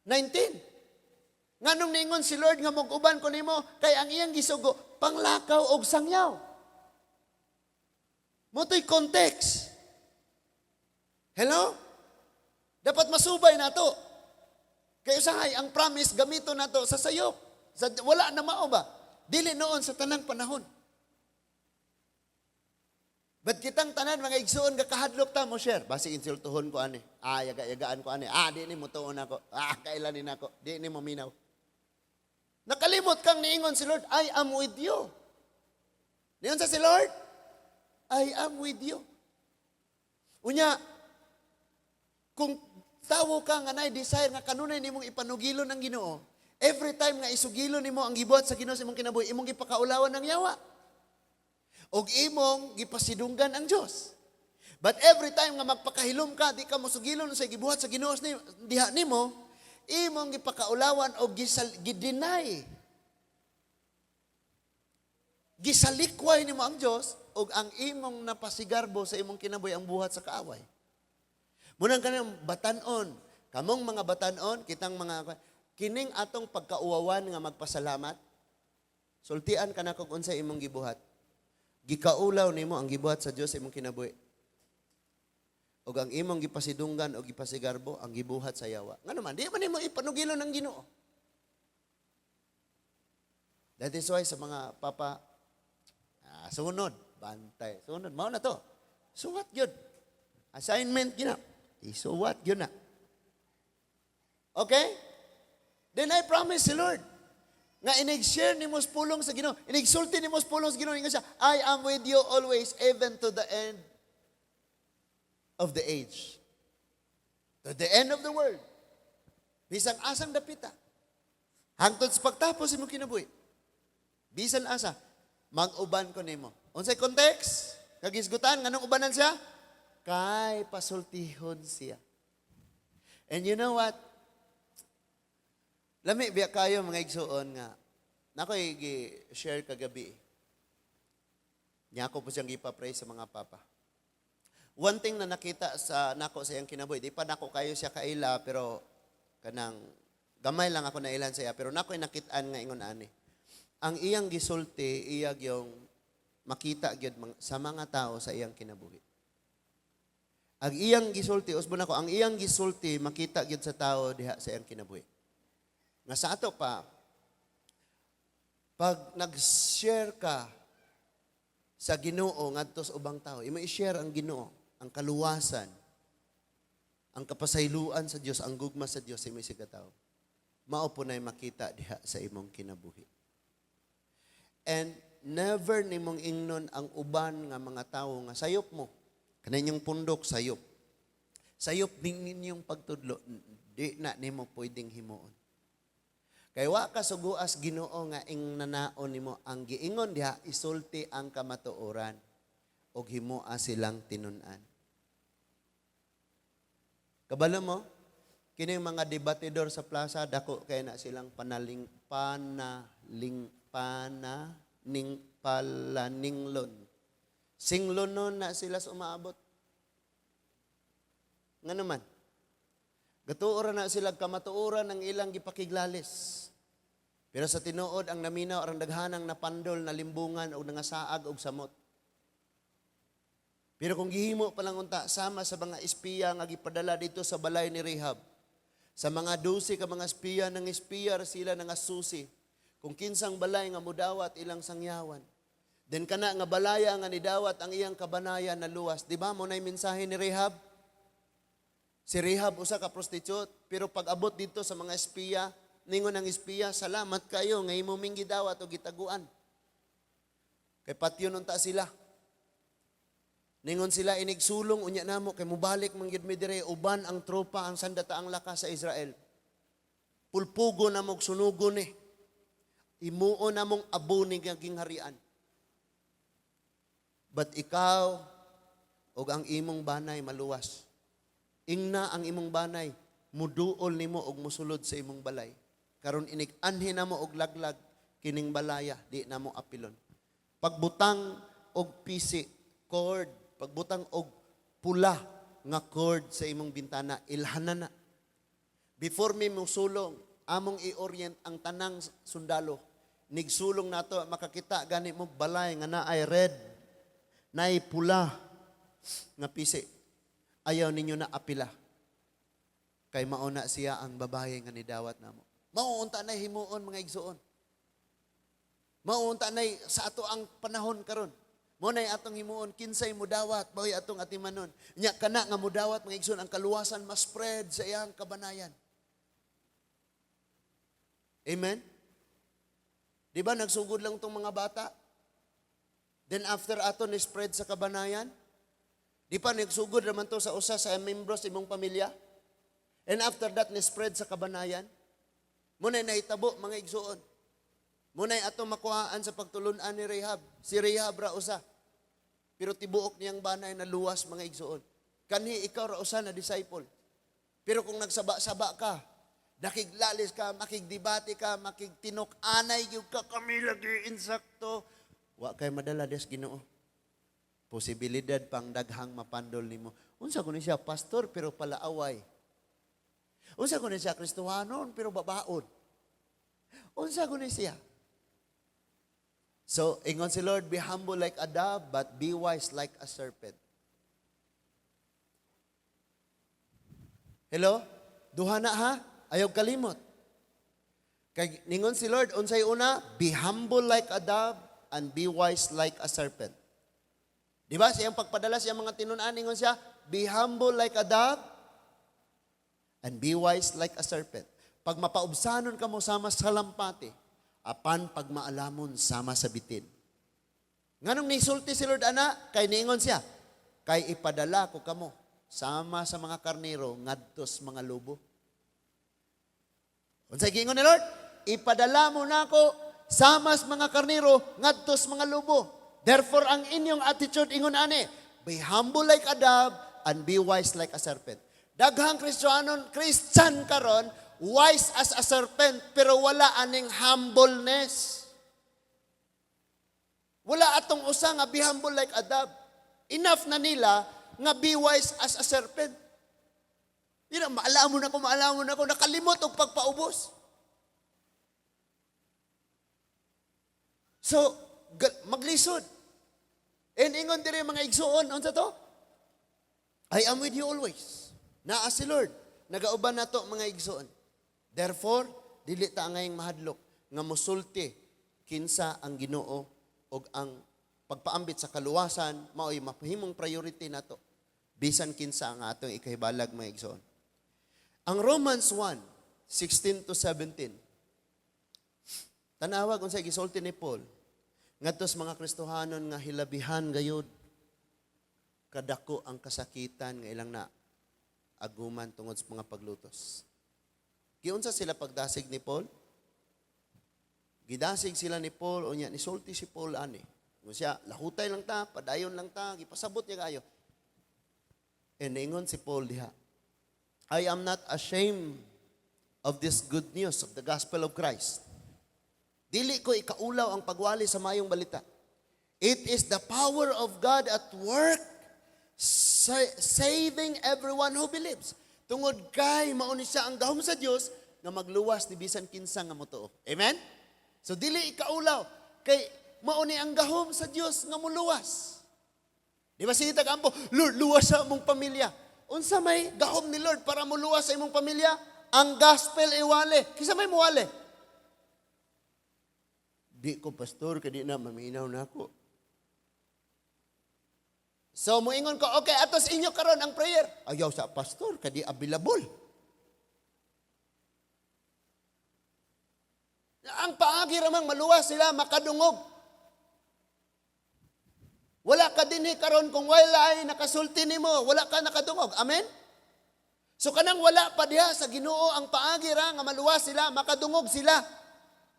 19. Nganong niingon si Lord nga mag-uban ko nimo? Kay ang iyang gisugo panglakaw og sangyaw. Mao to'y context. Hello? Dapat masubay nato. Kay usahay ang promise gamito nato sa sayop. Sa, wala na mao ba? Dili noon sa tanang panahon. But kitang tanan, mga igsuon, gakahadlok ta mo share. Basig insultuhon ko ani. Ah, yaga-yagaan ko ani. Ah, di ni mo tuon ako. Ah, kailan ni nako. Di ni mo minaw. Nakalimot kang niingon si Lord, "I am with you." Niingon sa si Lord, "I am with you." Unya, kung tawo ka nga nay desire nga kanunay nimong ipanugilon ang Ginoo, every time nga isugilon nimo ang gibuhat sa Ginoo sa imong kinabuhi, imong gipakaulawan ang yawa. Og imong gipasidunggan ang Dios. But every time nga magpakahilom ka, di ka mosugilon sa gibuhat sa Ginoo diha nimo, imong gipakaulawan og gi-deny. Gisalikway nimo ang Dios og ang imong napasigarbo sa imong kinabuhi ang buhat sa kaaway. Munang kanang batanon, kamong mga batanon, kitang mga kining atong pagkauwawan nga magpasalamat, sultian ka na kung unsa imong gibuhat. Gikaulaw nimo ang gibuhat sa Dios sa imong kinabuhi. Og ang imong gipasidunggan o gipasigarbo ang gibuhat sa yawa. Ngano man, di man nimo ipanugilon ang Ginoo. That is why sa mga papa, ah, sunod, bantay, sunod, mao na to. Suwat gyud. Assignment gyud na. Isuwat gyud na. Okay? Then I promise si Lord nga inig-share nimo sa pulong sa Ginoo, inig-sulti nimo sa pulong sa Ginoo, ingon siya, "I am with you always, even to the end of the age." To the end of the world. Bisan asang dapita. Hangtod sa pagtapos imong kinabuhi. Bisan asa, mag-uban ko nimo. Unsay context? Kagisgutan, nganong ubanan siya? Kay pasultihon siya. And you know what? Lami biya kayo, mga igsuon, nga nako gi-share kagabi. Nya ako po siyang gipa-pray sa mga papa. One thing na nakita sa nako sa iyang kinabuhi, di pa nako kayo siya kaila, pero kanang gamay lang ako nailan sa iya, pero nako nakitaan nga ingon ani. Ang iyang gisulti, iya yung makita gyud sa mga tao sa iyang kinabuhi. Ang iyang gisulti, usbon ako, ang iyang gisulti makita gyud sa tao diha sa iyang kinabuhi. Nga sa ato pa, pag nag-share ka sa Ginoo ngadto sa ubang tao, imo i-share ang Ginoo, ang kaluwasan, ang kapasayloan sa Dios, ang gugma sa Dios sa imo isig tao. Mao po na'y makita diha sa imong kinabuhi. And never nimong ingnon ang uban nga mga tawo nga sayop mo. Kanang pundok, sayop. Sayop ning ninyong pagtudlo, di na nimo pwedeng himuon. Kay wa ka suguas Ginoo nga ing nanaon nimo. Ang giingon diha, isulti ang kamatuoran ug himoa silang tinun-an. Kabalo mo, kining mga debatidor sa plaza, dako kay na silang panaling panaling pananing palaninglon. Singlonon na sila sa umaabot. Nga naman, gatuo ra na sila kamatuoran ng ilang gipakiglalis. Pero sa tinuod, ang naminaw arang daghanang napandol, nalimbungan og nangasaag og samot. Pero kung gihimo pa lang unta sama sa mga espiya nga gipadala dito sa balay ni Rahab. Sa mga 12 ka mga espiya, nang espiya ra sila, nga susi. Kung kinsang balay nga mudawat, ilang sangyawan. Then kana nga balaya nga nidawat ang iyang kabanayan, na luwas. Di ba mo na'y mensahe ni Rahab? Si Rahab usa ka prostitute, pero pag abot dito sa mga espiya, ningon ang espiya, "Salamat kayo nga imo ming gidawat o gitaguan. Kay patyon unta sila." Ningon sila, "Inigsulong unya namo kay mubalik man gyud mi dire uban ang tropa ang sandataang lakas sa Israel. Pulpugo na mog sunugo ni. Imuo na mong abo ni nga gingharian. But ikaw ug ang imong banay maluwas. Ingna ang imong banay, muduol nimo og musulod sa imong balay. Karon inig anhi namo og laglag kining balaya, di namo apilon. Pagbutang og pisi, cord, pagbutang og pula nga cord sa imong bintana, ilhanan na. Before mi musulong, Among i-orient ang tanang sundalo. Nigsulong nato, makakita gani mo balay nga naay red, naay pula nga pisi. Ayaw ninyo na apila. Kay mauna siya ang babae nga nidawat namo. Mao unta na himuon, mga igsuon. Mao unta na sa ato ang panahon karon. Mao nay atong himuon, kinsay mudawat, mao'y atong atimanon. Nya kana nga mudawat, mga igsuon, ang kaluwasan ma-spread sa iyang kabanayan. Amen? Di ba nagsugod lang tong mga bata? Then after ato ni spread sa kabanayan? Di pa nagsugod naman to sa usa sa membro sa imong pamilya? And after that ni spread sa kabanayan? Mao nay nahitabo, mga igsuon. Mao nay ato makuhaan sa pagtulunan ni Rahab. Si Rahab ra usa. Pero tibuok niyang banay na luwas, mga igsuon. Kanhi ikaw ra usa na disciple. Pero kung nagsaba-saba ka, nakiglalis ka, makigdebate ka, makigtinok-anay gyud ka, "Kami lagi insakto." Wa kay madala des Ginoo. Posibilidad pang daghang mapandol nimo. "Unsa kuno siya, pastor pero palaaway? Unsa kuno siya, Kristohanon pero babaon? Unsa kuno siya?" So, ingon si Lord, "Be humble like a dove, but be wise like a serpent." Hello? Duha na ha? Ayaw kalimot. Kay ningon si Lord, unsay una? "Be humble like a dove and be wise like a serpent." Di ba? Siyang pagpadala siya mga tinun-an, ningon siya, "Be humble like a dove and be wise like a serpent." Pag mapaubsanon ka mo sama sa lampati, apan pag maalamon sama sa bitin. Nganong nisulti si Lord ana? Kay niingon siya, "Kay ipadala ko kamo sama sa mga karnero ngadto sa mga lobo." Unsay giingon ni Lord? "Ipadala mo nako sama sa mga karnero ngadto sa mga lobo." Therefore, ang inyong attitude ingon ani, be humble like a dove and be wise like a serpent. Daghang Kristiyanon, Christian karon, wise as a serpent pero wala aning humbleness. Wala atong usa nga be humble like a dove. Enough na nila nga be wise as a serpent. Yun ang, "Maalamon ako, maalamon ako," nakalimot og pagpaubos. So, maglisod. And ingon diri, mga igsuon, unsa to? "I am with you always." Naa si Lord. Nagauban nato, mga igsuon. Therefore, dili ta angayng mahadlok nga musulti kinsa ang Ginoo og ang pagpaambit sa kaluwasan mao'y mapahimong priority nato bisan kinsa ang atong ikahibalag, mga igsoon. Ang Romans 1, 16 to 17. Tanawag unsay gisulti ni Paul ngadto sa mga Kristohanon nga hilabihan gayud kadako ang kasakitan nga ilang na aguman tungod sa mga paglutos. Giunsa sila pagdasig ni Paul? Gidasig sila ni Paul, unya nisulti si Paul ani. Kung siya, "Lahutay lang ta, padayon lang ta," gipasabot niya kayo. And niingon si Paul diha, "I am not ashamed of this good news of the gospel of Christ." Dili ko ikaulaw ang pagwali sa mayong balita. "It is the power of God at work, saving everyone who believes." Tungod kay mao ni siya ang gahom sa Dios nga magluwas ni bisan kinsa nga motuo. Amen? So dili ikaulaw kay mao ni ang gahom sa Dios nga moluwas. Di ba sige tagampo, "Lord, luwas sa among pamilya." Unsa may gahom ni Lord para moluwas sa imong pamilya? Ang gospel iwali. Kinsa may muwali? "Di ko, pastor, kay di na maminaw na ako." So muingon ko, "Okay, atos inyo karon ang prayer." "Ayaw sa pastor, kay di available." Ang paagi ramang maluwas sila, makadungog. Wala ka dinhi karon kung wala ay nakasulti nimo, wala ka nakadungog. Amen? So kanang wala pa diha sa Ginoo, ang paagi ra nga maluwas sila, makadungog sila.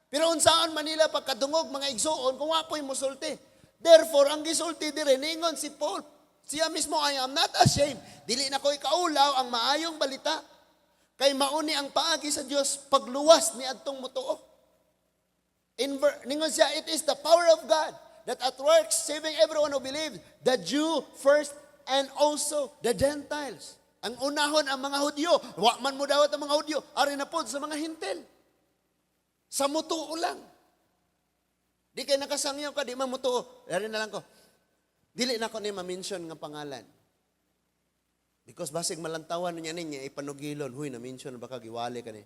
Pero unsaon man nila pagkadungog, mga igsuon, kung wa po'y musulti? Therefore, ang gisulti dire, ningon si Paul, siya mismo, "I am not ashamed." Dili na ko ikaulaw ang maayong balita. Kay mauni ang paagi sa Dios pagluwas ni adtong motuo. Ningon siya, "It is the power of God that at work saving everyone who believes, the Jew first and also the Gentiles." Ang unahon ang mga Hudyo, wa man mo dawat ang mga Hudyo, ari na pod sa mga Hintil. Sa mutuo lang. Di kay nakasangyaw ka, di man mutuo. Dari na lang ko. Dili na ko ni ma-mention nga pangalan. Because basig malantawan niya niya ipanugilon, "Huy, na-mention baka giwali ka ni."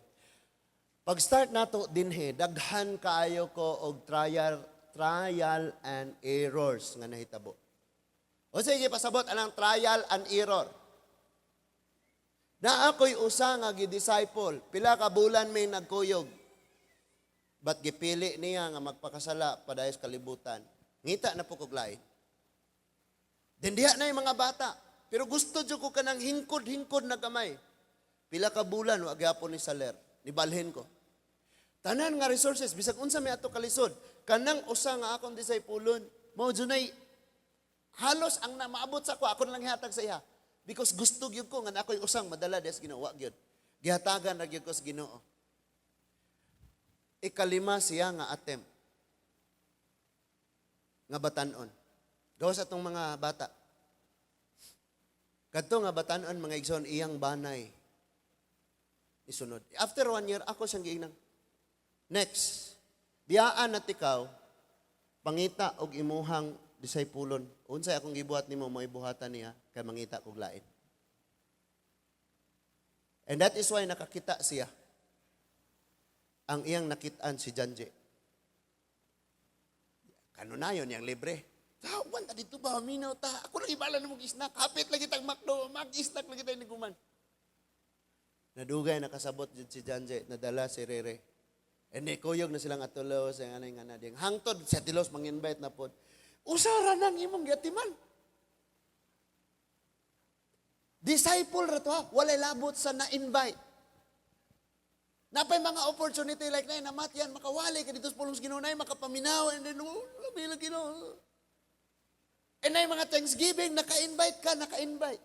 Pag start nato dinhe, daghan kaayo ko og trial and errors nga nahitabo. O sige, pasabot anang trial and error. Na ako'y usa nga gi-disciple, pila ka bulan may nagkuyog. But gipili niya nga magpakasala padayos kalibutan. Ngita na po kog lain. Then diha na yung mga bata. Pero gusto jud ko kanang hingkod-hingkod na gamay. Pila ka bulan wa gyapon ni saler. Nibalhin ko. Tanan nga resources bisag unsa may ato kalisod, kanang usa nga akong discipleon, mao junay halos ang na maabot sa ko, ako na lang ihatag sa iya. Because gusto gyud ko nga ako'y usang madala des Ginoo, wa gyud. Gihatagan ra gyud ko sa Ginoo. Ikalima siya nga attempt nga batanon. Gawas atong mga bata. Kadto nga batanon, mga igsoon, iyang banay. Isunod. After one year, ako siyang giingnan. "Next, biyaan na ikaw, pangita og imuhang discipleon. Unsay akong gibuhat nimo, mo ibuhatan niya kay mangita kog lain." And that is why nakakita siya. Ang iyang nakitaan si Janji. Kanunayon yang libre. "Tawan ta dito ba, minaw ta. Ako lang ibala na mag-snack. Hapit lagi tag McDo, mag-snack lagi tayo niguman." Nadugay nakasabot jud si Janji, nadala si Rere. And eh, kuyog na silang atulo sa anay nga na ding. Hangtod sa tilos mang-invite na pod. Usara nang imong giatiman. Disciple ra to ha, walay labot sa na-invite. Napay mga opportunity like na namatyan, makawali ka dito sa pulong sa Ginoo, nay makapaminaw, and then, oh, labi lang Ginoo. And nay mga Thanksgiving, naka-invite ka, naka-invite.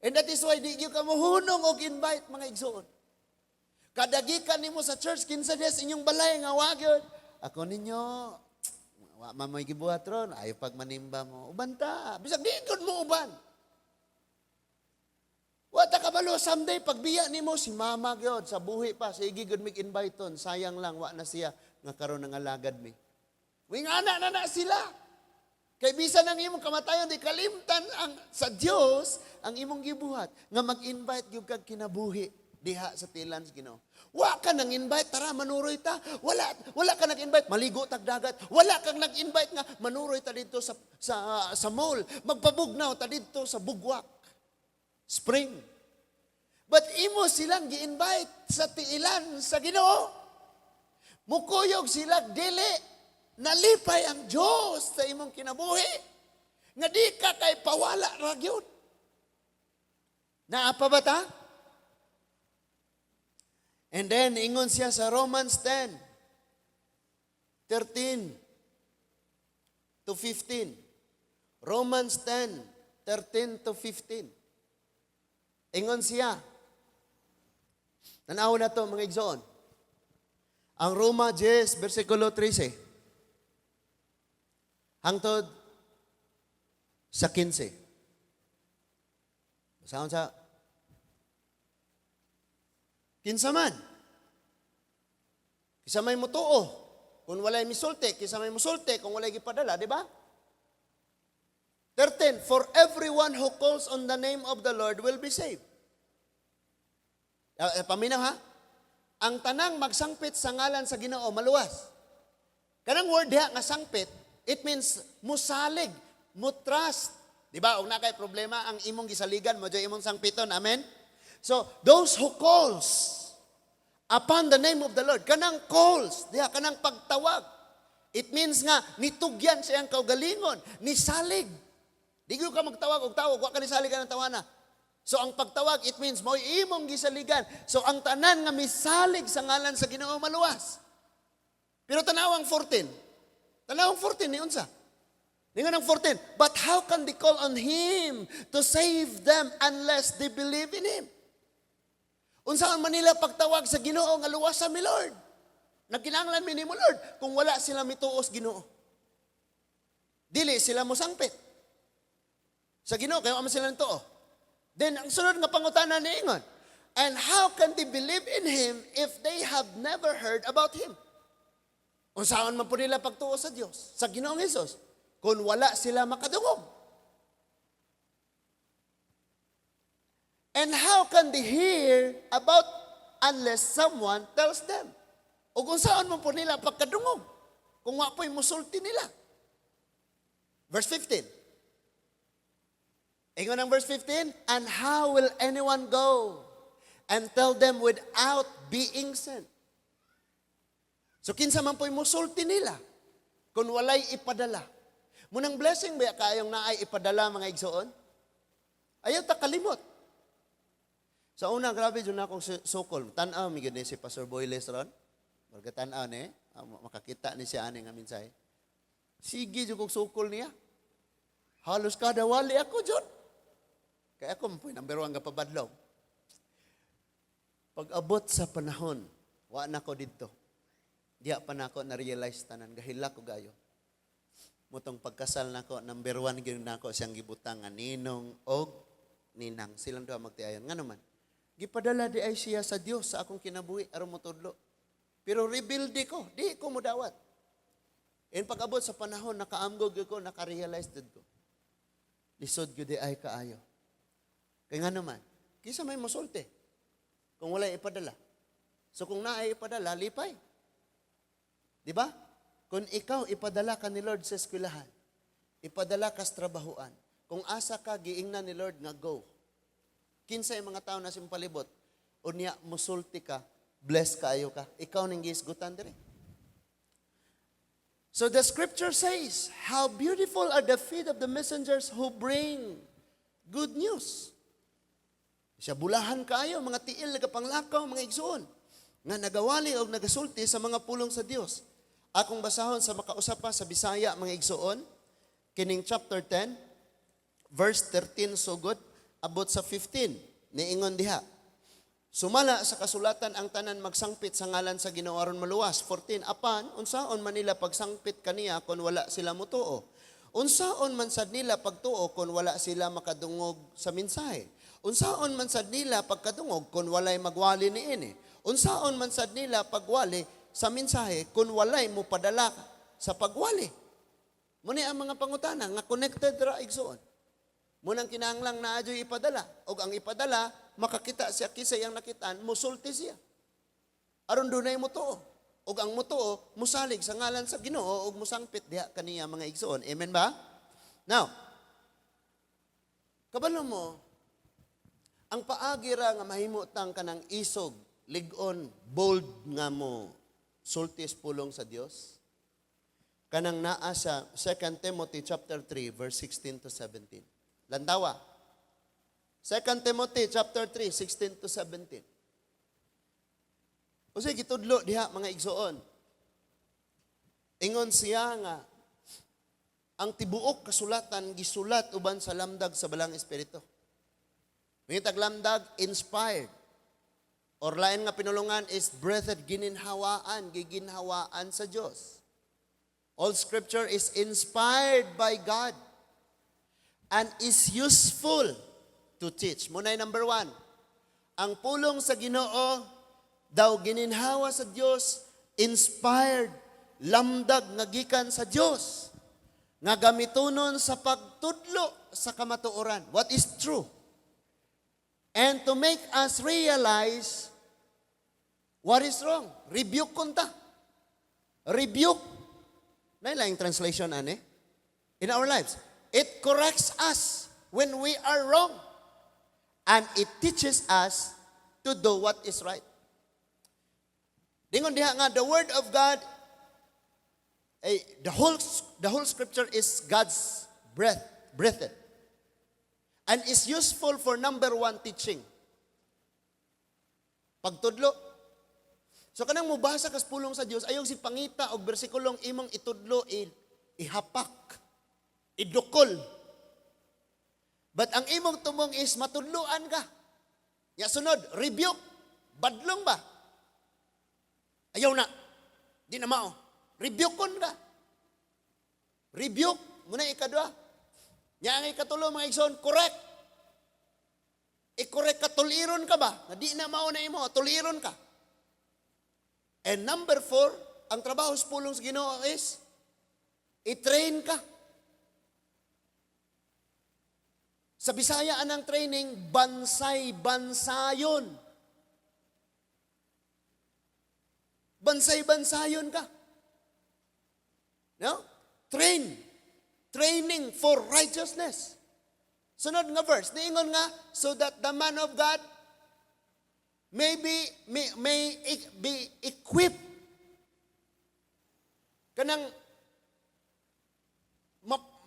And that is why di gyud ka mohunong og invite, mga igsoon. Kadagikan nimo sa church, kinsa diya sa inyong balay nga wa gyud. "Ako ninyo, wa man mo'y gibuhat ron, ayo pag manimba mo. Uban ta." Bisag di gyud mo uban. Wa ta kabalo someday pagbiya nimo si mama gyud sa buhi pa sige gyud mig invite ton, sayang lang wa na siya nga karon nangalagad mi. Wing ana na na sila. Kay bisan ang imong kamatayon, di kalimtan ang sa Dios ang imong gibuhat nga mag-invite gyud kag kinabuhi diha sa tilan sa Ginoo. Wa ka nang invite, "Tara, manuroy ta." Wala ka nag-invite, "Maligo tag dagat." Wala kang nag-invite nga manuroy ta dito sa mall, magpabugnaw ta dito sa Bugwak Spring. But imo silang gi-invite sa tiilan sa Ginoo. Mukuyog sila dili, nalipay ang Diyos sa imong kinabuhi. Nga di ka kay pawala ra gyud. Naa pa ba ta? And then, ingon siya sa Romans 10, 13 to 15. Romans 10, 13 to 15. Ingon siya. Tanaw na to, mga igsoon. Ang Roma 10, versikulo 13. Hangtod sa 15. Basahon sa kinsa man. Kinsa may mutuo kung walay misulti, kinsa may musulti kung walay gipadala, di ba? 13, "For everyone who calls on the name of the Lord will be saved." Paminaw ha? Ang tanang magsangpit sa ngalan sa Ginoo maluwas. Kanang word diha nga sangpit, it means musalig, mutrust. Di ba? Og na kay problema ang imong gisaligan mo imong sangpiton. Amen? So, those who calls upon the name of the Lord, kanang calls, diha kanang pagtawag. It means nga nitugyan sa iyang kaugalingon, nisalig. Di gyud ka magtawag og tawag, wa ka nisalig ang tawana. So ang pagtawag, it means mo'y imong gisaligan. So ang tanan nga misalig sa ngalan sa Ginoo maluwas. Pero tanawang 14. Tanawang 14 ni unsa? Ningon ang 14, "But how can they call on Him to save them unless they believe in Him?" Unsaon man nila pagtawag sa Ginoo nga luwas sa mi, Lord? Nagkinahanglan mi nimo, Lord, kung wala sila mituos Ginoo. Dili sila mosangpit sa Ginoo kay wa man sila nituo. Then ang sunod nga pangutana ni ingon, And how can they believe in Him if they have never heard about Him? Unsaon man po nila pagtuo sa Dios, sa Ginoong Hesus, kung wala sila makadungog? And how can they hear about unless someone tells them? O kung saan man po nila pagkadungog, kung wa po'y musulti nila? Verse 15. Ingon ang verse 15, "And how will anyone go and tell them without being sent?" So kinsa man po'y musulti nila kung walay ipadala? Munang blessing ba kayong naay ipadala, mga igsoon? Ayaw ta kalimot. Sa una, grabe dyan akong sukol. Tan-aw, mi gyud ni si Pastor Boyles ron. Marga tan-aw ni, makakita ni siya ani nga mensahe. Sige jud kog sukol niya. Halos kada wali ako jud. Kaya ako po number one nga pabadlong. Pag abot sa panahon, wa na ko didto. Diya pa nako na-realize tanan, gahilak ko gayo. Mutong pagkasal nako, number one gyud nako siyang gibutang nga ninong og ninang. Silang duha magtiayon. Ngano man? Gipadala di ay siya sa Dios sa akong kinabuhi aron motudlo. Pero rebelde ko, di ko modawat. And pag-abot sa panahon, nakaamgog ko, naka-realize did ko. Lisod gyud di ay kaayo. Kay nga naman, kinsa may mosulti kung wala ipadala? So kung naay ipadala, lipay. Di ba? Kung ikaw ipadala ka ni Lord sa eskwelahan, ipadala ka sa trabahuan, kung asa ka giingnan ni Lord nga go, kinsay mga tao na palibot, unya musulti ka, bless kaayo ka. Ikaw ning gihisgutan dire. So the scripture says, "How beautiful are the feet of the messengers who bring good news." Siya bulahan kaayo, mga tiil nagapanglakaw, mga igsuon, nga nagawali og nagasulti sa mga pulong sa Dios. Akong basahon sa makausap pa sa Bisaya, mga igsuon, kining chapter 10, verse 13 sugod, abot sa 15, niingon diha, "Sumala sa kasulatan, ang tanan magsangpit sa ngalan sa Ginoo aron maluwas." 14, "Apan unsaon man nila pagsangpit kaniya kon wala sila motuo? Unsaon man sad nila pagtuo kon wala sila makadungog sa mensahe? Unsaon man sad nila pagkadungog kon walay magwali niini? Unsaon man sad nila pagwali sa mensahe kon walay mopadala sa pagwali?" Muni ang mga pangutana nga connected ra, igsuon. Munang kinahanglang naa adyo'y ipadala. Og ang ipadala, makakita siya kinsa iyang nakitaan, musulti siya. Aron dunay mutuo. Og ang mutuo, musalig sa ngalan sa Ginoo og musangpit diha kaniya, mga igsuon. Amen ba? Now, kabalo mo, ang paagi ra nga mahimo tang kanang isog, lig-on, bold nga mo sulti sa pulong sa Dios, kanang naa sa 2 Timothy chapter 3 verse 16 to 17. Lantawa. 2 Timothy chapter 3, 16 to 17. Unsay gitudlo diha, mga igsuon? Ingon siya nga ang tibuok kasulatan gisulat uban sa lamdag sa Balaang Espiritu. May lamdag, inspired. Or lain nga pinulungan is breathed, gininhawaan, giginhawaan sa Dios. All scripture is inspired by God and is useful to teach. Muna'y number one. Ang pulong sa Ginoo daw gininhawa sa Dios, inspired, lamdag nga gikan sa Dios, nga gamitonon sa pagtudlo sa kamatuoran, what is true. And to make us realize what is wrong. Rebuke kunta. Rebuke. Naa laing translation ani? In our lives. It corrects us when we are wrong. And it teaches us to do what is right. Dingon diha nga the word of God, eh, the whole scripture is God's breath, breathed. And is useful for number one, teaching. Pagtudlo. So kanang mubasa kas pulong sa Dios, ayaw si pangita og bersikulong imong itudlo, ihapak, idukol. But ang imong tumong is matudloan ka. Ya sunod, rebuke. Badlong ba? Ayaw na. Di na mao. Rebuke kon ka. Rebuke. Muna ikadua. Nya ang ikatulo, mga igsoon, correct. I-correct ka, tuliron ka ba? Nga di na mao na imo, tuliron ka. And number four, ang trabaho sa pulong sa Ginoo is i-train ka. Sa Bisaya anang training, bansay-bansayon. Bansay-bansayon ka. No? Train. Training for righteousness. Sunod nga verse, niingon nga, so that the man of God may be equipped. Kanang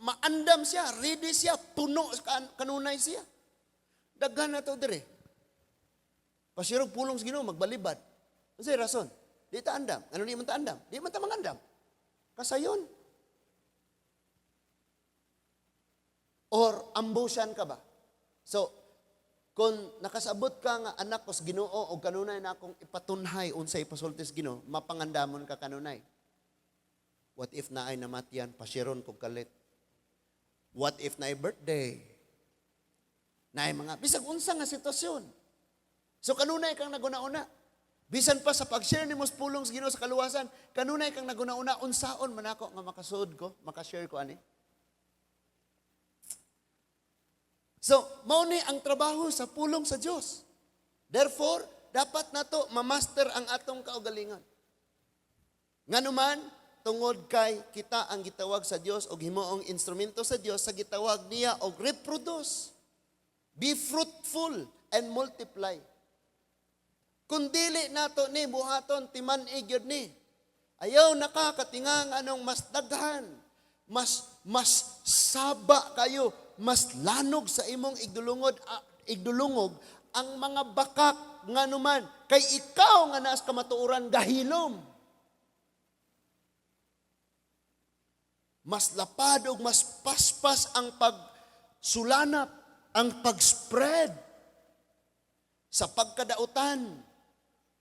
maandam siya, ready siya, puno kanunay siya. Daghan na to dire. Pa-share og pulong sa Ginoo, magbalibad. Unsay rason? Di ta andam. Ano di man ta andam? Di man ta mangandam. Kasayon. Or ambusan ka ba? So, kung nakasabot ka nga anak ko sa Ginoo o kanunay na akong ipatunhay unsay ipasulti sa Ginoo, mapangandamon ka kanunay. What if naay namatyan, pasiron kog kalit? What if naay birthday? Naay mga, bisag unsa nga sitwasyon. So kanunay kang naguna-una. Bisan pa sa pag-share nimo sa pulong sa Ginoo sa kaluwasan, kanunay kang naguna-una, unsaon man ako nga makasuod ko, makashare ko ani. So, mao ni ang trabaho sa pulong sa Dios. Therefore, dapat nato ma-master ang atong kaugalingon. Nganuman, tungod kay kita ang gitawag sa Dios og himuong instrumento sa Dios sa gitawag niya og reproduce. Be fruitful and multiply. Kung dili nato ni buhaton, timan-ig gyud ni. Ayaw nakakatinga nga anong mas daghan, mas saba kayo, mas lanog sa imong igdulungog ang mga bakak nganuman kay ikaw nga naas kamatuoran gahilom. Mas lapad og mas paspas ang pagsulanap, ang pag-spread sa pagkadautan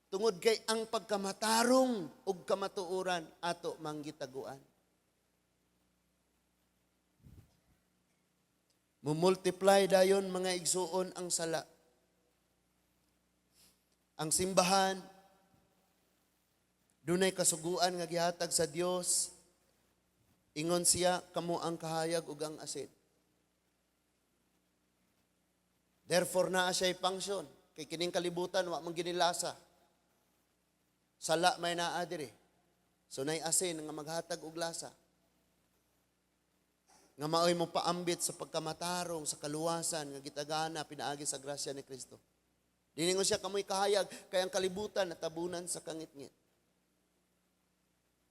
tungod kay ang pagkamatarong ug kamatuoran ato manggitaguan. Mumultiply dayon, mga igsuon, ang sala. Ang simbahan dunay kasuguan nga gihatag sa Dios. Ingon siya, kamo ang kahayag ug ang asin. Therefore naa siya'y function kay kining kalibutan wa man ginilasa. Sala may naa diri. So nay asin nga maghatag og lasa. Nga maoy mo paambit sa pagkamatarong, sa kaluwasan nga gitagana pinaagi sa grasya ni Kristo. Diningon siya, kamoy kahayag kay ang kalibutan natabunan sa kangitngit.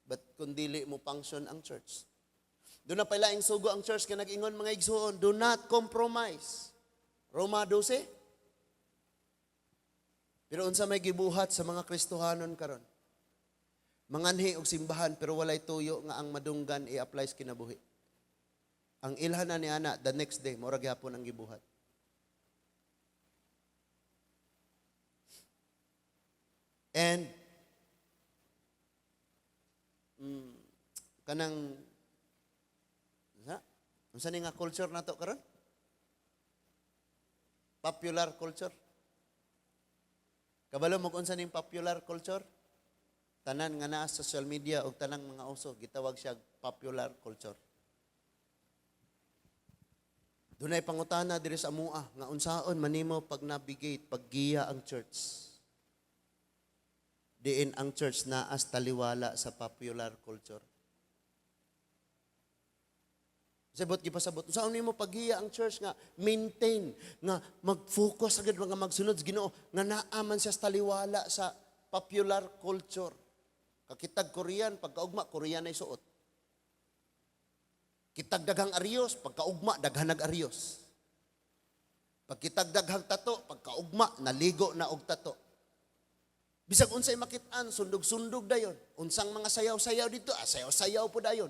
But kung dili mo function ang church, doon na pala ang sugo ang church kaya nag-ingon, mga igsuon, do not compromise. Roma 12. Pero unsa may gibuhat sa mga Kristohanon karon? Manganhi og simbahan pero walay tuyo nga ang madunggan i-apply sa kinabuhi. Ang ilhan na ni ana the next day, mura gyapon ang gibuhat. And kanang unsa? Unsa ni nga culture nato karon? Popular culture. Kabalo mo kung unsa ning popular culture? Tanan nga naa sa social media og tanang mga uso gitawag siya popular culture. Dunay pangutana diri sa amua nga unsaon manimo pag navigate, paggiya ang church. Diin ang church naas taliwala sa popular culture. Sabot gipasabot. Unsaon nimo paggiya ang church nga maintain nga mag-focus agad nga magsunod sa Ginoo nga naa man siya sa taliwala sa popular culture. Kakitag Korean, pagkaugma Korean ay suot. Kitag daghang arios, pagkaugma daghan nag arios. Pagkitag daghang tato, pagkaugma naligo na og tato. Bisag unsay makit-an, sundog-sundog dayon. Unsang mga sayaw-sayaw dito, sayaw-sayaw po dayon.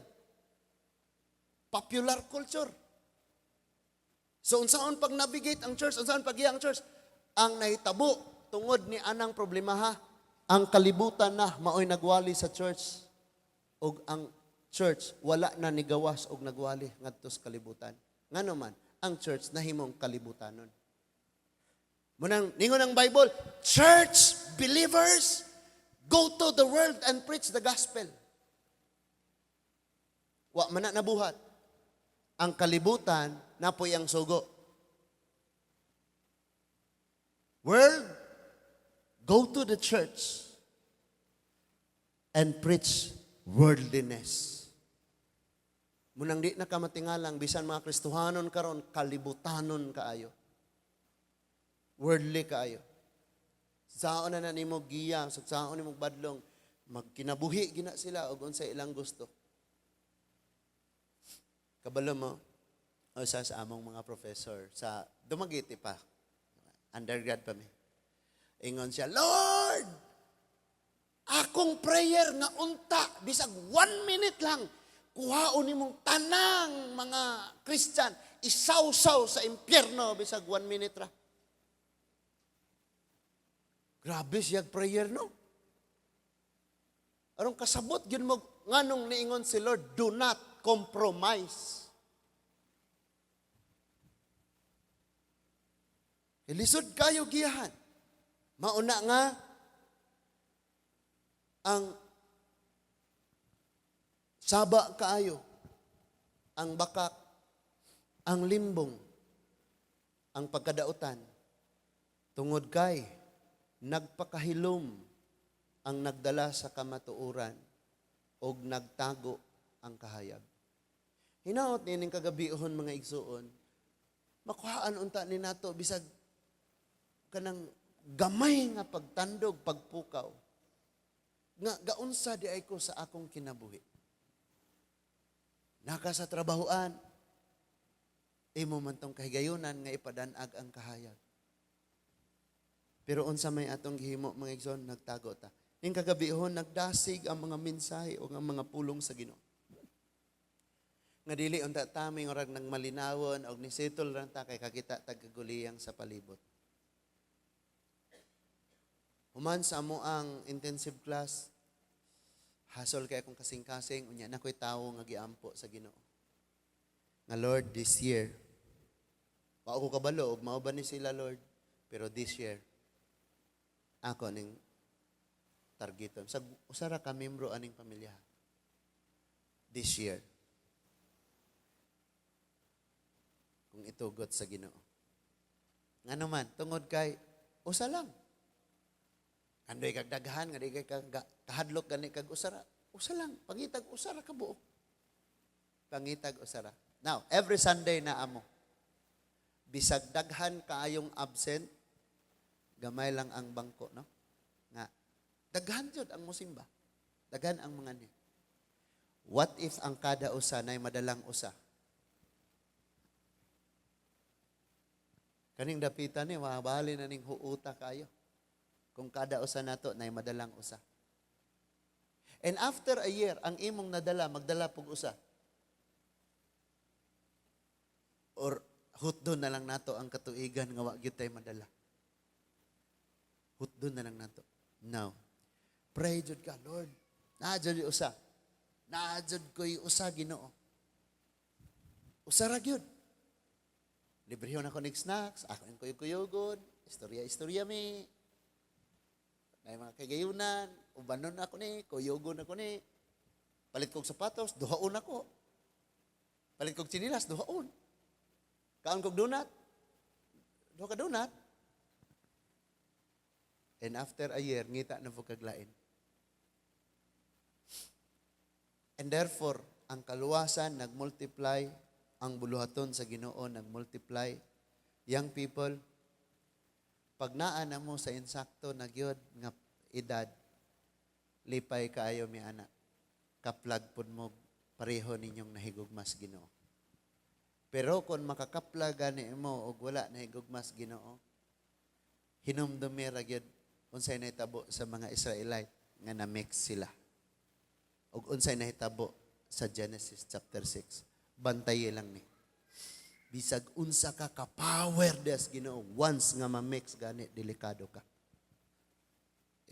Popular culture. So unsaon pag navigate ang church, unsaon paggiya ang church? Ang nahitabo tungod ni anang problema ha, ang kalibutan na maoy nagwali sa church ug ang church wala na nigawas og nagwali ngadto sa kalibutan. Ngano man, ang church nahimong kalibutanon. Mao nang ningon ang Bible, church believers, go to the world and preach the gospel. Wa man na nabuhat. Ang kalibutan napoy ang sugo. World, go to the church and preach worldliness. Mao nang di na kamatingalang bisan mga Kristohanon karon, kalibutanon kaayo. Worldly kaayo. Saon na na nimo giya, saon nimo badlong, magkinabuhi gina sila og unsay ilang gusto. Kabalo mo, usa sa among mga professor sa Dumaguete pa, undergrad pa mi. Ingon siya, "Lord, akong prayer nga unta, bisag one minute lang, kuhaon nimong tanang mga Christian, isawsaw sa impyerno, bisag one minute ra." Grabe siya prayer, no? Aron kasabot gyud mo nganong niingon si Lord, "Do not compromise." Lisod kayo giyahan. Mauna nga ang saba kaayo, ang bakak, ang limbong, ang pagkadautan, tungod kay nagpakahilom ang nagdala sa kamatuoran og nagtago ang kahayag. Hinaot nining kagabihon, mga igsuon, makuhaan unta ni nato bisag kanang gamay nga pagtandog, pagpukaw. Nga gaunsa di ay ko sa akong kinabuhi. Naka sa trabahoan, imo man tong kahigayunan nga ipadanag ang kahayag. Pero unsa may atong gihimo, mga igsoon, nagtago ta. Ning kagabihon, nagdasig ang mga mensahe o ang mga pulong sa Ginoo. Nga dili unta ta mi orag nang malinawon og nisettle ra ta kay kakita tag kaguliyang sa palibot. Human sa amo ang intensive class, hasol kay akong kasing-kasing, unya na ko'y tawo nga giampo sa Ginoo. Nga Lord, this year, wa ko kabalo og mao ba ni sila, Lord, pero this year, ako ning targeton. Sa usa ra ka membro aning pamilya. This year. Kung itugot sa Ginoo. Ngano man, tungod kay usa lang. Andoy kag daghan nga di kay kag kahadlok gani kag usa ra. Usa lang, pangitag usa ra ka buok. Pangitag usa ra. Now, every Sunday na amo. Bisag daghan kaayong absent, gamay lang ang bangko, no? Nga daghan jud ang musimba. Daghan ang mga ni. What if ang kada usa nay madalang usa? Kaning dapitan ni, mabali na ning huuta kayo. Kung kada usa nato nay madalang usa. And after a year, ang imong nadala, magdala pug usa. Or hutdon na lang nato ang katuigan nga wa gyud tay madala. Hutdon na lang nato. No. Pray jud ka, "Lord. Naa jud usa. Naa jud ko'y usa, Ginoo. Usa ra gyud." Librehon ako nig snacks, ako ning kuyog-kuyugon, istorya-istorya mi. May mga kagayunan, ubanon ako ni, kuyugon ako ni. Palit kog sapatos, duhaon ako. Palit kog tsinilas, duhaon. Kaon kog donut, duha ka donut. And after a year, ngita na po kaglain. And therefore, ang kaluwasan nagmultiply, ang buluhaton sa Ginoo nagmultiply. Young people, pag naa na mo sa insakto na gyud nga edad, lipay kaayo mi ana. Kaplag pud mo pareho ninyong nahigugmas Ginoo. Pero kung makakaplag gani mo og wala nahigugmas Ginoo, hinumdumi ra gyud unsay nahitabo sa mga Israelite nga na-mix sila. Og unsay nahitabo sa Genesis chapter 6. Bantayi lang ni. Bisag unsa ka ka-power des Ginoo, once nga ma-mix gani, delikado ka.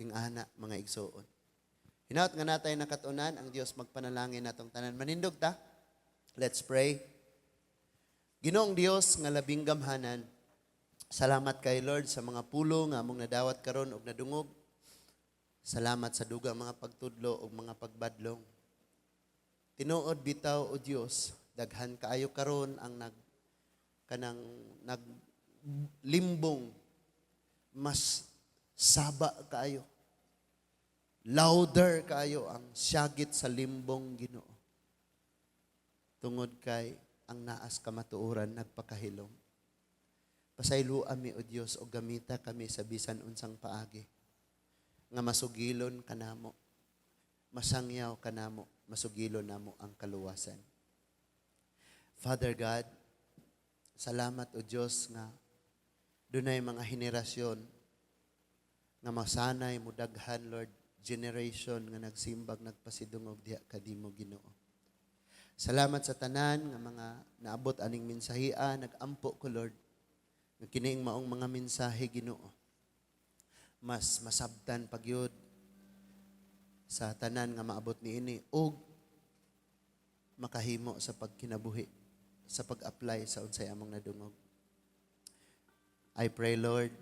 Ingana, mga igsuon. Hinaot nga natay nakatunan ang Dios magpanalangin natong tanan. Manindog ta. Let's pray. Ginoong Dios nga labing gamhanan, Salamat kay Lord sa mga pulong nga among nadawat karon ug nadungog. Salamat sa dugang mga pagtudlo ug mga pagbadlong. Tinuod bitaw, O Dios, daghan kaayo karon ang nag kanang naglimbong, mas saba kaayo. Louder kaayo ang syagit sa limbong, Ginoo. Tungod kay ang naas kamatuoran nagpakahilom. Pasayloa mi, O Dios, o gamita kami sa bisan unsang paagi nga masugilon kanamo, masangyaw kanamo, masugilon namo ang kaluwasan. Father God, salamat, O Dios, nga dunay mga henerasyon nga masanay mo daghan, Lord, generation nga nagsimbag, nagpasidungog diha kanimo, Ginoo. Salamat sa tanan nga mga naabot aning mensahia. Nagampo ko, Lord, nga kining maong mga mensahe, Ginoo, mas masabtan pagyud sa tanan nga maabot niini ug makahimo sa pagkinabuhi, sa pag-apply sa unsay among nadungog. I pray, Lord,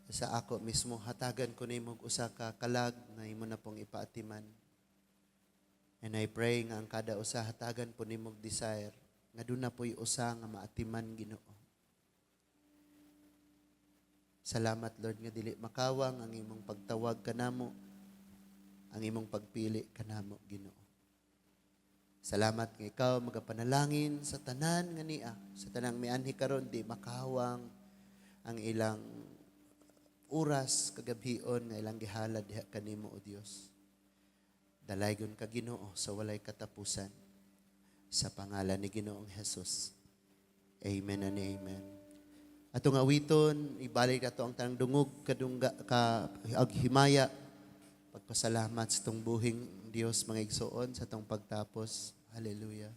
sa ako mismo, hatagan ko nimo og usa ka kalag nga imo na pong ipaatiman. And I pray nga ang kada usa, hatagan po nimo og desire nga duna po'y usa nga maatiman, Ginoo. Salamat, Lord, nga dili makawang ang imong pagtawag kanamo, ang imong pagpili kanamo, Ginoo. Salamat nga ikaw magapanalangin sa tanan nga niya, sa tanang mianhi karon, di makawang ang ilang oras kagabhion nga ilang gihalad diha kanimo, O Dios. Dalaygon ka, Ginoo, sa walay katapusan. Sa pangalan ni Ginoong Jesus. Amen and amen. Atong awiton, ibalik ato ang tanang dungog kadungga ka ag himaya, pagpasalamat sa atong buhing Dios, mga igsoon, sa atong pagtapos. Hallelujah.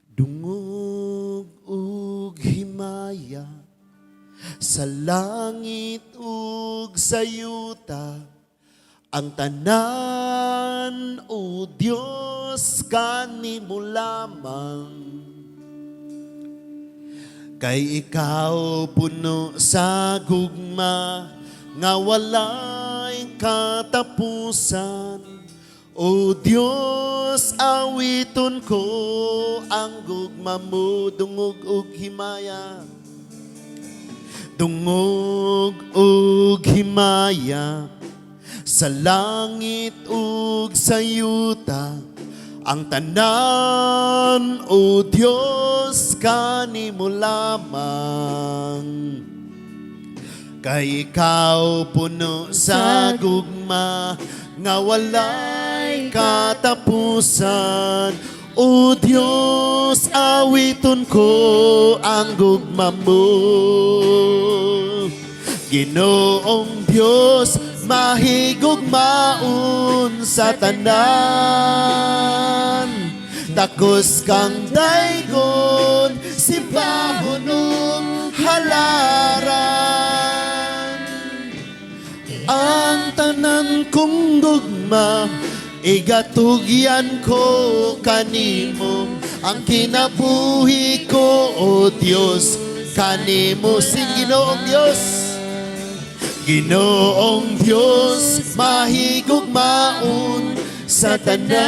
Dungog ug himaya sa langit ug sa yuta, ang tanan, O Dios, kanimo lamang. Kay ikaw puno sa gugma nga walay katapusan. O Dios, awiton ko ang gugma mo, dungog ug himaya. Dungog ug himaya sa langit ug sa yuta, ang tanan, O Dios, kanimo lamang. Kay ikaw puno sa gugma nga walay katapusan. O Diyos, awiton ko ang gugma mo. Ginoong Diyos, mahigugmaon sa tanan. Takos kang daygon, simbahon ug halaran. Ang tanan kong gugma, igatugyan ko kanimo. Ang kinabuhi ko, O Dios, kanimo. Sing, Ginoong Dios. Ginoong Dios, mahigugmaon sa tanan.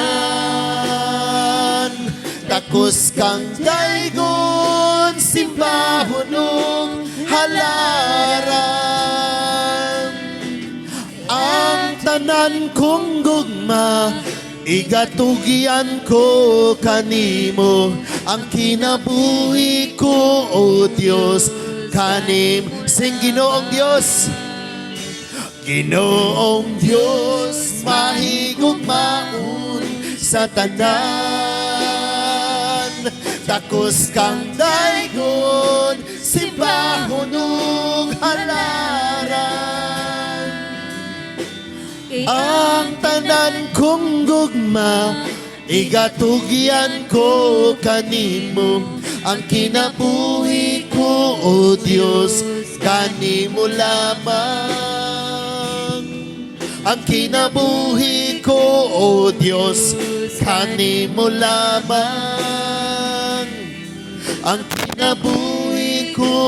Takos kang daygon, simbahon ug halaran. Ang tanan kong gugma, igatugyan ko kanimo. Ang kinabuhi ko, O Dios, kanim. Sing, Ginoong Dios. Ginoong Dios, mahigugmaon sa tanan. Takos kang daygon, simbahon ug halaran. Ang tanan kong gugma, igatugyan ko kanimo. Ang kinabuhi ko, O Dios, kanimo lamang. Ang kinabuhi ko, O Dios, kanimo lamang. Ang kinabuhi ko.